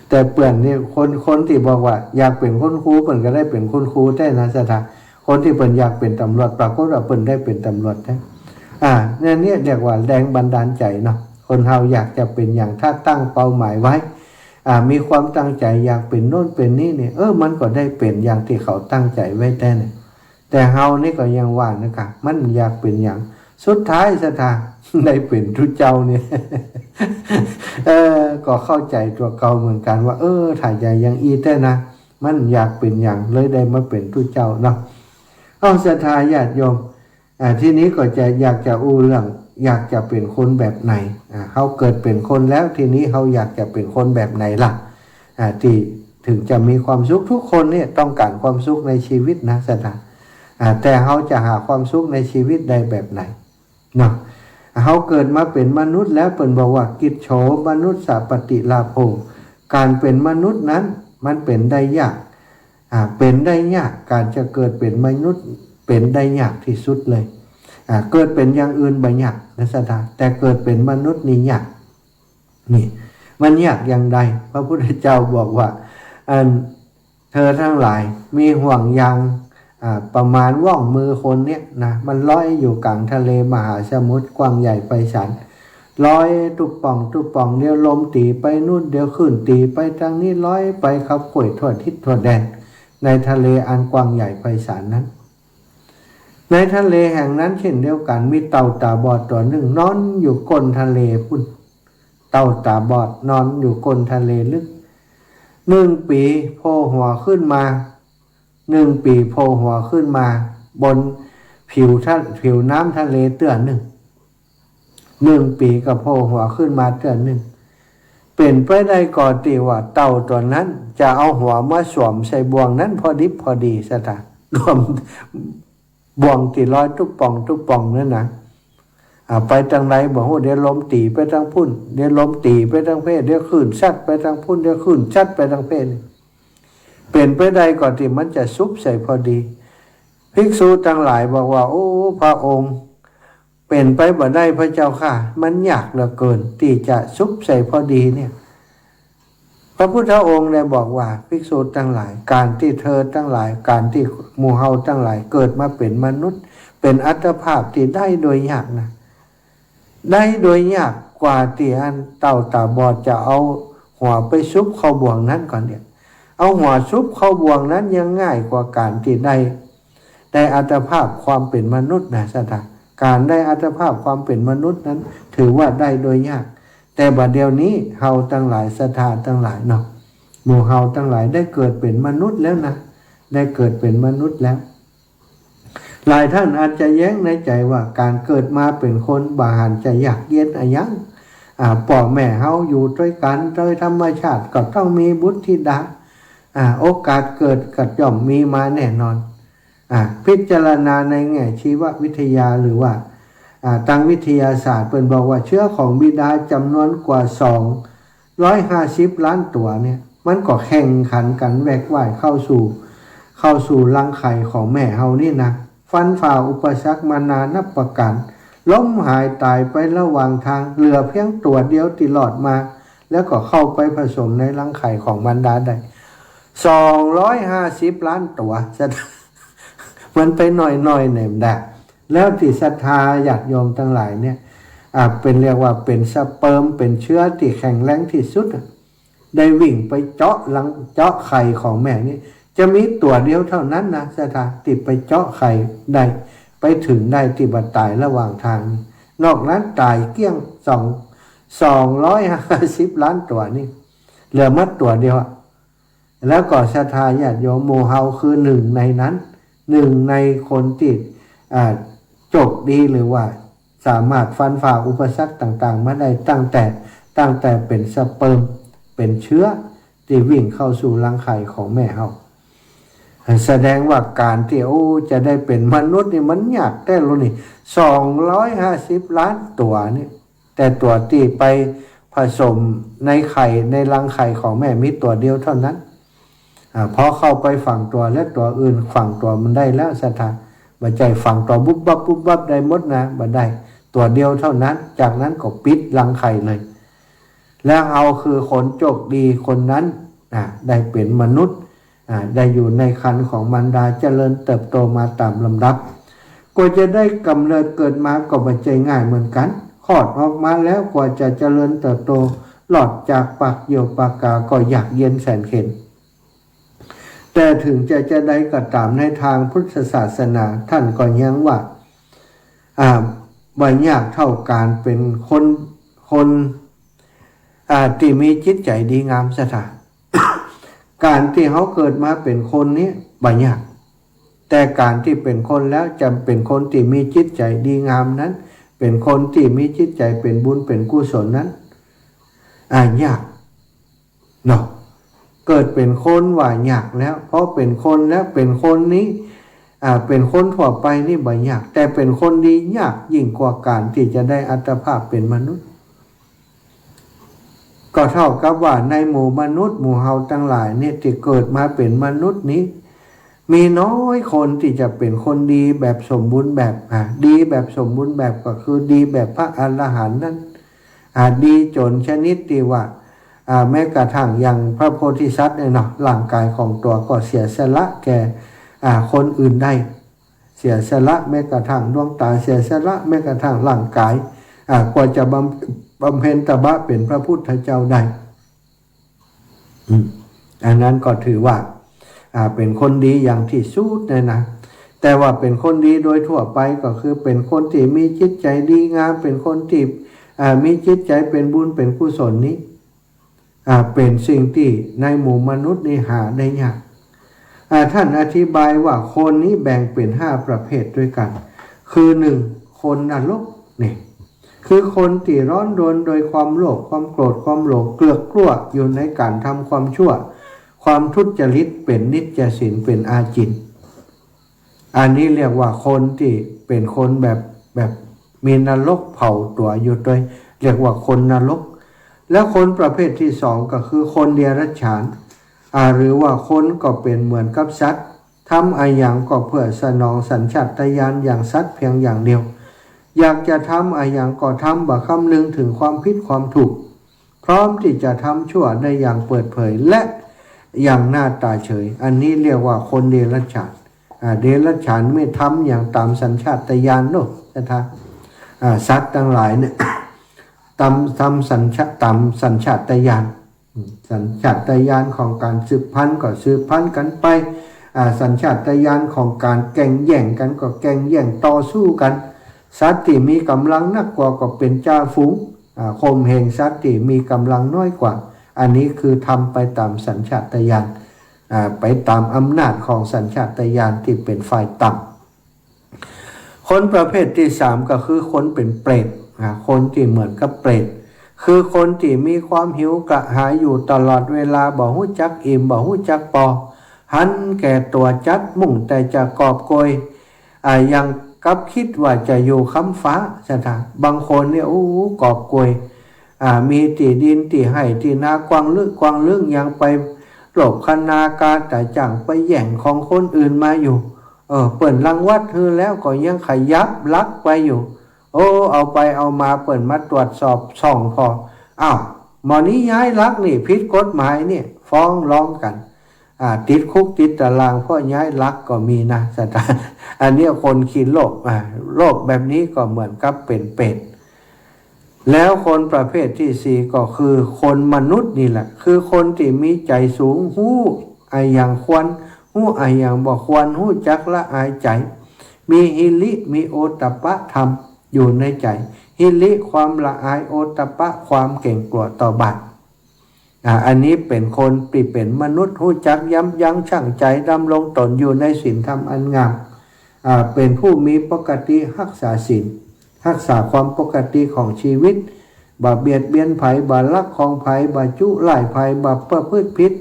แต่เปื้อนนี่ คน คนตี้บอกว่าอยากเป๋นคุณครู เปิ้นก็ได้เป๋นคุณครูแต๊นะศรัทธา คนตี้เปิ้นอยากเป๋นตำรวจ ปรากฏว่าเปิ้นได้เป๋นตำรวจแต๊ อ่า เนี่ย เนี่ยเรียกว่าแรงบันดาลใจ๋เนาะ คนเฮาอยากจะเป๋นหยัง ถ้าตั้งเป้าหมายไว้ อ่า มีความตั้งใจ๋อยากเป๋นโน่นเป๋นนี่เนี่ย เออ มันก็ได้เป๋นอย่างตี้เขาตั้งใจ๋ไว้แต๊เนี่ย แต่เฮานี่ก็ยังว่านะกะ มันอยากเป๋นหยัง สุดท้ายศรัทธา ได้เป๋นตุ๊เจ้าเนี่ย เออ ก็เข้าใจ๋ตั๋วเก่าเหมือนกั๋นว่า เออ ถ้าใจ๋อย่างอี้แต๊นะ มันอยากเป๋นหยัง เลยได้มาเป๋นตุ๊เจ้าเนาะ เอา ศรัทธาญาติโยม อ่า ทีนี้ก็จะอยากจะอู้เรื่อง อยากจะเป๋นคนแบบไหน อ่า เฮาเกิดเป๋นคนแล้ว ทีนี้เฮาอยากจะเป๋นคนแบบไหนล่ะ อ่า ตี้ถึงจะมีความสุข ทุกคนเนี่ยต้องก๋านความสุขในชีวิตนะศรัทธา อ่า แต่เฮาจะหาความสุขในชีวิตได้แบบไหนเนาะ เฮาเกิดมาเป๋นมนุษย์แล้ว เปิ้นบอกว่า กิจโฉมนุสสะปฏิลาโภ ก๋านเป๋นมนุษย์นั้นมันเป๋นได้ยาก อ่า เป๋นได้ยาก ก๋านจะเกิดเป๋นมนุษย์เป๋นได้ยากตี้สุดเลย อ่า เกิดเป๋นอย่างอื่นบ่ยากนะศรัทธา แต่เกิดเป๋นมนุษย์นี่ยาก นี่ มันยากอย่างใด พระพุทธเจ้าบอกว่า อัน เธอทั้งหลาย มีห่วงยาง อ่า ประมาณว่องมือคนเนี่ยนะ มันลอยอยู่ก๋างทะเลมหาสมุทรกว้างใหญ่ไพศาล ลอยตุ๊บป่องตุ๊บป่อง เดี๋ยวลมตี๋ไปนู่น เดี๋ยวคลื่นตี๋ไปตางนี้ ลอยไปขับข่วยทั่วทิศทั่วแดน ในทะเลอันกว้างใหญ่ไพศาลนั้น ในทะเลแห่งนั้นเช่นเดียวกั๋น มีเต่าต๋าบอดตั๋วนึ่ง นอนอยู่ก้นทะเลปุ้น เต่าต๋าบอดนอนอยู่ก้นทะเลลึก นึ่งปี๋โผล่หัวขึ้นมา นึ่งปี๋โผล่หัวขึ้นมา บนผิวทะ ผิวน้ำทะเลเตื้อนึ่ง นึ่งปี๋ก็โผล่หัวขึ้นมาเตื้อนึ่ง เป๋นไปได้ก่อตี้ว่าเต่าตั๋วนั้นจะเอาหัวมาสวมใส่บ่วงนั้นพอดิบพอดีศรัทธา รวมบ่วงตี้ลอยตุ๊บป่องตุ๊บป่องนั้นนะ อ่า ไปตางใดบ่ฮู้ เดี๋ยวลมตี๋ไปตางปุ้น เดี๋ยวลมตี๋ไปตางเพ้น เดี๋ยวคลื่นซัดไปตางปุ้น เดี๋ยวคลื่นซัดไปตางเพ้น เป๋นไปได้ก่อตี้มันจะสุบใส่พอดี ภิกษุตังหลายบอกว่า โอ้ พระองค์ เป๋นไปบ่ได้พระเจ้าข้า มันยากเหลือเกินตี้จะสุบใส่พอดีเนี่ย พระพุทธองค์ได้บอกว่า ภิกษุตังหลาย ก๋านตี้เธอตังหลาย ก๋านตี้หมู่เฮาตังหลายเกิดมาเป๋นมนุษย์ เป๋นอัตภาพตี้ได้โดยยากนะ ได้โดยยาก กว่าตี้อันเต้าต๋าบอดจะเอาหัวไปซุบเข้าบ่วงนั้นก่อนเนี่ย เอาหัวซุบเข้าบ่วงนั้นยังง่ายกว่าก๋านตี้ได้ ได้อัตภาพความเป๋นมนุษย์นะศรัทธา ก๋านได้อัตภาพความเป๋นมนุษย์นั้น ถือว่าได้โดยยาก แต่บัดเดี๋ยวนี้เฮาตังหลาย ศรัทธาตังหลายเนาะ หมู่เฮาตังหลายได้เกิดเป๋นมนุษย์แล้วนะ ได้เกิดเป๋นมนุษย์แล้ว หลายต้านอาจจะแย้งในใจ๋ว่าก๋านเกิดมาเป๋นคนบ่หันจะยากเย็นอะหยัง อ่า ป้อแม่เฮาอยู่ตวยกั๋นโดยธรรมชาติก็ต้องมีบุตรธิดา อ่า โอกาสเกิดก็ย่อมมีมาแน่นอน อ่า พิจารณาในแง่ชีววิทยาหรือว่า อ่า ตางวิทยาศาสตร์เปิ้นบอกว่าเชื้อของบิดาจ๋ำนวนกว่าสองร้อยห้าสิบล้านตั๋วเนี่ย มันก็แข่งขันกั๋นแวกว่ายเข้าสู่ เข้าสู่รังไข่ของแม่เฮานี่นะ ฟันฝ่าอุปสรรคมานานับประก๋าน ล้มหายต๋ายไประหว่างตาง เหลือเปียงตั๋วเดียวตี้รอดมา แล้วก็เข้าไปผสมในรังไข่ของมารดาได้ สองร้อยห้าสิบล้านตั๋ว มันไปหน้อยๆ เนี่ยมันได้ แล้วตี้ศรัทธาญาติโยมตังหลายเนี่ย อ่า เป๋นเรียกว่าเป๋นสเปิร์ม เป๋นเชื้อตี้แข็งแรงตี้สุดอะ ได้วิ่งไปเจาะรัง เจาะไข่ของแม่นี่ จะมีตั๋วเดียวเท่านั้นนะศรัทธา ตี้ไปเจาะไข่ได้ ไปเถิงได้ตี้บ่ต๋ายระหว่างตาง นอกนั้นต๋ายเกลี้ยง สอง สองร้อยห้าสิบล้านตั๋วนี่ เหลือหมดตั๋วเดียวอะ แล้วก็ศรัทธาญาติโยมหมู่เฮาคือหนึ่งในนั้น หนึ่งในคนตี้ อ่า โจคดีหรือว่าสามารถฟันฝ่าอุปสรรคต่างๆ มาได้ตั้งแต่ ตั้งแต่เป๋นสเปิร์ม เป๋นเชื้อตี้วิ่งเข้าสู่รังไข่ของแม่เฮา แสดงว่าก๋านตี้ โอ้ จะได้เป๋นมนุษย์นี่มันยากแต๊ลอนี่ สองร้อยห้าสิบล้านตั๋วนี่ แต่ตั๋วตี้ไปผสมในไข่ ในรังไข่ของแม่มีตั๋วเดียวเท่านั้น อ่า พอเข้าไปฝังตั๋วแล้วตั๋วอื่นฝังตั๋วมันได้แล้วศรัทธา บ่ใจ้ฝังตั๋วบุบบับบุบบับได้หมดนะ บ่ได้ ตั๋วเดียวเท่านั้น จากนั้นก็ปิดรังไข่เลย แล้วเฮาคือคนโจคดีคนนั้น อ่า ได้เป๋นมนุษย์ อ่า ได้อยู่ในครรภ์ของมารดาเจริญเติบโตมาต๋ามลำดับ กว่าจะได้ก๋ำเนิดเกิดมาก็บ่ใจ้ง่ายเหมือนกั๋น คลอดออกมาแล้วกว่าจะเจริญเติบโต รอดจากปากเยี่ยวปากกาก็ยากเย็นแสนเข็ญ แต่เถิงจะ จะใดก็ต๋ามในตางพุทธศาสนา ต้านก็ยังว่า อ่า บ่ยากเต้าก๋านเป๋นคน คน อ่า ตี้มีจิตใจ๋ดีงามศรัทธา ก๋านตี้เฮาเกิดมาเป๋นคนนี้บ่ยาก แต่ก๋านตี้เป๋นคนแล้วจะเป๋นคนตี้มีจิตใจ๋ดีงามนั้น เป๋นคนตี้มีจิตใจ๋เป๋นบุญเป๋นกุศลนั้น อ่า ยาก เนาะ เกิดเป๋นคนว่ายากแล้ว พอเป๋นคนแล้ว เป๋นคนนี้ อ่า เป๋นคนทั่วไปนี่บ่ยาก แต่เป๋นคนดียากยิ่งกว่าก๋านตี้จะได้อัตภาพเป๋นมนุษย์ ก็เต้ากับว่าในหมู่มนุษย์หมู่เฮาตังหลายเนี่ยตี้เกิดมาเป๋นมนุษย์นี้ มีน้อยคนตี้จะเป๋นคนดีแบบสมบูรณ์แบบ อ่า ดีแบบสมบูรณ์แบบก็คือดีแบบพระอรหันต์นั้น อ่า ดีจ๋นชนิดตี้ว่า อ่า แม้กระทั่งอย่างพระโพธิสัตว์เนี่ยเนาะ ร่างก๋ายของตั๋วก็เสียสละแก่ อ่า คนอื่นได้ เสียสละแม้กระทั่งดวงต๋า เสียสละแม้กระทั่งร่างก๋าย อ่า กว่าจะบำ บำเพ็ญตบะเป๋นพระพุทธเจ้าได้ อืม อันนั้นก็ถือว่า อ่า เป๋นคนดีอย่างตี้สุดเลยนะ แต่ว่าเป๋นคนดีโดยทั่วไปก็คือเป๋นคนตี้มีจิตใจ๋ดีงาม เป๋นคนตี้ อ่า มีจิตใจ๋เป๋นบุญเป๋นกุศลนี้ อ่า เป๋นสิ่งตี้ในหมู่มนุษย์นี่หาได้ยาก อ่า ต้านอธิบายว่าคนนี้แบ่งเป๋นห้าประเภทด้วยกั๋น คือหนึ่ง คนนรก นี่ คือคนตี้ร้อนรนโดยความโลภ ความโกรธ ความหลง เกลือกกลั้วอยู่ในก๋านทำความชั่ว ความทุจริต เป๋นนิจฉิน เป๋นอาจิน อันนี้เรียกว่าคนตี้เป๋นคนแบบ แบบมีนรกเผาตั๋วอยู่ตวย เรียกว่าคนนรก แล้วคนประเภทตี้สองก็คือคนเดรัจฉาน อ่า หรือว่าคนก็เป๋นเหมือนกับสัตว์ ทำอะหยังก็เพื่อสนองสัญชาตญาณอย่างสัตว์เพียงอย่างเดียว อยากจะทำอะหยังก็ทำ บ่คำนึงเถิงความผิดความถูก พร้อมตี้จะทำชั่วได้อย่างเปิดเผยและอย่างหน้าตาเฉย อันนี้เรียกว่าคนเดรัจฉาน อ่า เดรัจฉานไม่ทำอย่างต๋ามสัญชาตญาณเนาะ ศรัทธา อ่า สัตว์ตังหลายเนี่ย ต๋าม ต๋ามสัญชา ต๋ามสัญชาตญาณ อืม สัญชาตญาณของก๋านสืบพันธุ์ก็สืบพันธุ์กั๋นไป อ่า สัญชาตญาณของก๋านแก่งแย่งกั๋นก็แก่งแย่งต่อสู้กั๋น สัตว์ตี้มีก๋ำลังนักกว่าก็เป๋นจ่าฝูง อ่า ข่มเหงสัตว์ตี้มีก๋ำลังน้อยกว่า อันนี้คือทำไปต๋ามสัญชาตญาณ อ่า ไปต๋ามอำนาจของสัญชาตญาณตี้เป๋นฝ่ายต่ำ คนประเภทตี้สามก็คือคนเป๋นเปรต อ่า คนตี้เหมือนกับเปรต คือคนตี้มีความหิวกระหายอยู่ตลอดเวลา บ่ฮู้จักอิ่ม บ่ฮู้จักปอ หันแก่ตั๋วจั๊ด มุ่งแต่จะกอบโกย อ่า อย่างกับกึ๊ดว่าจะอยู่ค้ำฟ้า ศรัทธา บางคนเนี่ย โอ้ กอบโกย อ่า มีตี้ดินตี้ไฮ่ตี้นากว้างลึกกว้างลึก ยังไปโลภคณากาตะจ่าง ไปแย่งของคนอื่นมาอยู่ เออ เปิ้นรังวัดหื้อแล้วก็ยังขยับลักไปอยู่ โอ้ เอาไปเอามาเปิ้นมาตรวจสอบส่องผ่อ อ้าว หม่อนี้ย้ายลักนี่ผิดกฎหมายเนี่ย ฟ้องร้องกั๋น อ่า ติดคุกติดตารางเพราะย้ายลักก็มีนะ ศรัทธา อันเนี้ยคนขี้โลภ อ่า โลภแบบนี้ก็เหมือนกับเป๋นเปรต แล้วคนประเภทตี้สี่ก็คือคนมนุษย์นี่แหละ คือคนตี้มีใจ๋สูง ฮู้อะหยังควร ฮู้อะหยังบ่ควร ฮู้จักละอายใจ๋ มีหิริ มีโอตตัปปะธรรมอยู่ในใจ๋ หิริ ความละอาย โอตตัปปะ ความเก๋งกั๋วต่อบาป อ่า อันนี้เป๋นคนตี้เป๋นมนุษย์ ฮู้จักยับยั้งชั่งใจ๋ ดำรงต๋นอยู่ในศีลธรรมอันงาม อ่า เป๋นผู้มีปกติฮักษาศีล ฮักษาความปกติของชีวิต บ่เบียดเบียนใผ บ่ลักของใผ บ่จุร้ายใผ บ่ประพฤติผิด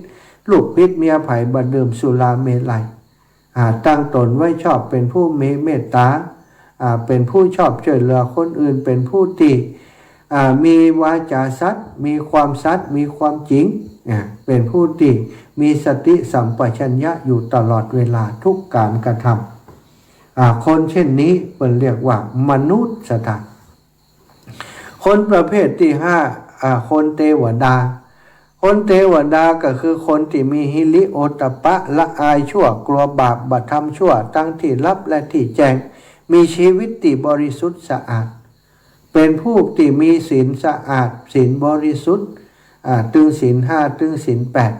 ลูกผิดเมียใผ บ่ดื่มสุราเมรัย อ่า ตั้งต๋นไว้ชอบ เป๋นผู้มีเมตต๋า อ่า เป๋นผู้ชอบช่วยเหลือคนอื่น เป๋นผู้ตี้ อ่า มีวาจาสัตย์ มีความสัตย์ มีความจริง อ่า เป๋นผู้ตี้มีสติสัมปชัญญะอยู่ตลอดเวลาทุกก๋านกระทำ อ่า คนเช่นนี้เปิ้นเรียกว่ามนุษย์ ศรัทธา คนประเภทตี้ห้า อ่า คนเตวดา คนเตวดาก็คือคนตี้มีหิริโอตตัปปะ ละอายชั่ว กั๋วบาป บ่ทำชั่ว ตังตี้ลับและตี้แจ้ง มีชีวิตตี้บริสุทธิ์สะอาด เป๋นผู้ตี้มีศีลสะอาด ศีลบริสุทธิ์ อ่า ตึงศีลห้า ตึงศีลแปด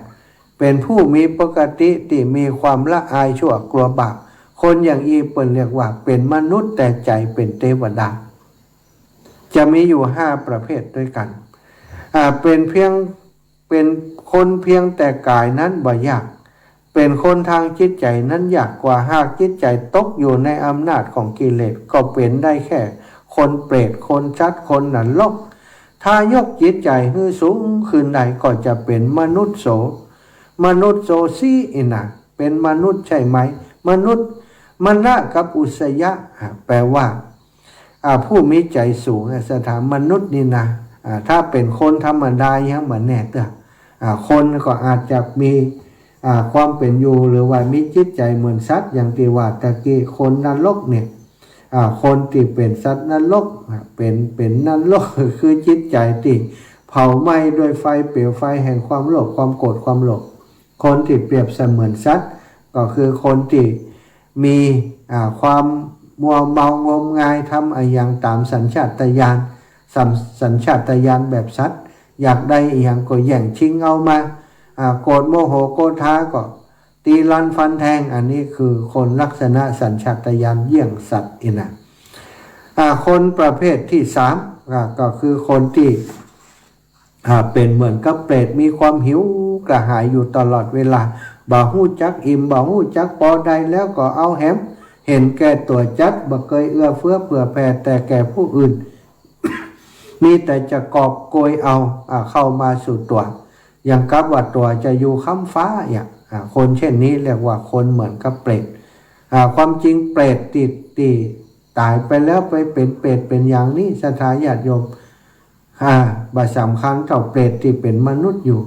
เป๋นผู้มีปกติตี้มีความละอายชั่ว กั๋วบาป คนอย่างอี้เปิ้นเรียกว่าเป๋นมนุษย์ แต่ใจ๋เป๋นเตวดา จะมีอยู่ห้าประเภทด้วยกั๋น อ่า เป๋นเพียง เป๋นคนเพียงแต่ก๋ายนั้นบ่ยาก เป๋นคนตางจิตใจ๋นั้นยากกว่า หากจิตใจ๋ตกอยู่ในอำนาจของกิเลส ก็เป๋นได้แค่คนเปรต คนสัตว์ คนนรก ถ้ายกจิตใจ๋หื้อสูงขึ้นได้ก็จะเป๋นมนุษย์โส มนุษย์โสสีอินะ เป๋นมนุษย์ใช่ไหม มนุษย์ มนะกับอุสยะ อ่า แปลว่า อ่า ผู้มีใจ๋สูง อ่า ศรัทธา มนุษย์นี่นะ อ่า ถ้าเป๋นคนธรรมดายังบ่แน่เตื้อ อ่า คนก็อาจจะมี อ่า ความเป๋นอยู่ หรือว่ามีจิตใจ๋เหมือนสัตว์ อย่างตี้ว่าตะกี้ คนนรกเนี่ย อ่า คนตี้เป๋นสัตว์นรก อ่า เป๋น เป๋นนรก คือจิตใจ๋ตี้เผาไหม้ด้วยไฟ เปลวไฟแห่งความโลภ ความโกรธ ความหลง คนตี้เปรียบเสมือนสัตว์ ก็คือคนตี้มี อ่า ความมัวเมางมงาย ทำอะหยังต๋ามสัญชาตญาณ สัญ สัญชาตญาณแบบสัตว์ อยากได้อะหยังก็แย่งชิงเอามา อ่า โกรธโมโหโกธาก็ตีลันฟันแทง อันนี้คือคนลักษณะสัญชาตญาณเยี่ยงสัตว์อินะ อ่า คนประเภทตี้สาม อ่า ก็คือคนตี้ อ่า เป๋นเหมือนกับเปรต มีความหิวกระหายอยู่ตลอดเวลา บ่ฮู้จักอิ่ม บ่ฮู้จักปอ ได้แล้วก็เอาแหม เห็นแก่ตั๋วจั๊ด บ่เกยเอื้อเฟื้อเผื่อแผ่แต่แก่ผู้อื่น มีแต่จะกอบโกยเอา อ่า เข้ามาสู่ตั๋ว อย่างกับว่าตั๋วจะอยู่ค้ำฟ้าอย่าง อ่า คนเช่นนี้เรียกว่าคนเหมือนกับเปรต อ่า ความจริงเปรตตี้ ตี้ต๋ายไปแล้วไปเป๋นเปรตเป๋นอย่างนี้ ศรัทธาญาติโยม อ่า บ่สำคัญเต้าเปรตตี้เป๋นมนุษย์อยู่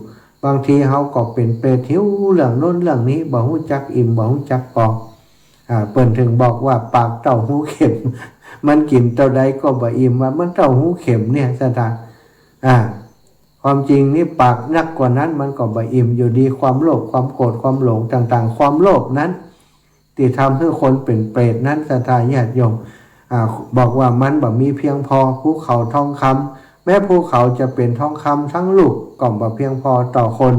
บางทีเฮาก็เป๋นเปรต หิวเรื่องโน้นเรื่องนี้ บ่ฮู้จักอิ่ม บ่ฮู้จักปอ อ่า เปิ้นถึงบอกว่าปากเต้าฮูเข็ม มันกิ๋นเต้าใดก็บ่อิ่ม ว่ามันเต้าฮูเข็มเนี่ย ศรัทธา อ่า ความจริงนี่ปากนักกว่านั้นมันก็บ่อิ่มอยู่ดี ความโลภ ความโกรธ ความหลงต่างๆ ความโลภนั้น ตี้ทำหื้อคนเป๋นเปรตนั้น ศรัทธาญาติโยม อ่า บอกว่ามันบ่มีเพียงพอ ภูเขาทองคำ แม้ภูเขาจะเป๋นทองคำตึงลูก ก็บ่เพียงปอต่อคน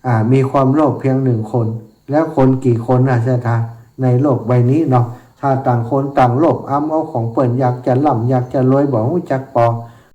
อ่า มีความโลภเพียงหนึ่งคน แล้วคนกี่คนน่ะ ศรัทธา ในโลกใบนี้เนาะ ถ้าต่างคนต่างโลภ อำเอาของเปิ้น อยากจะร่ำ อยากจะรวย บ่ฮู้จักปอ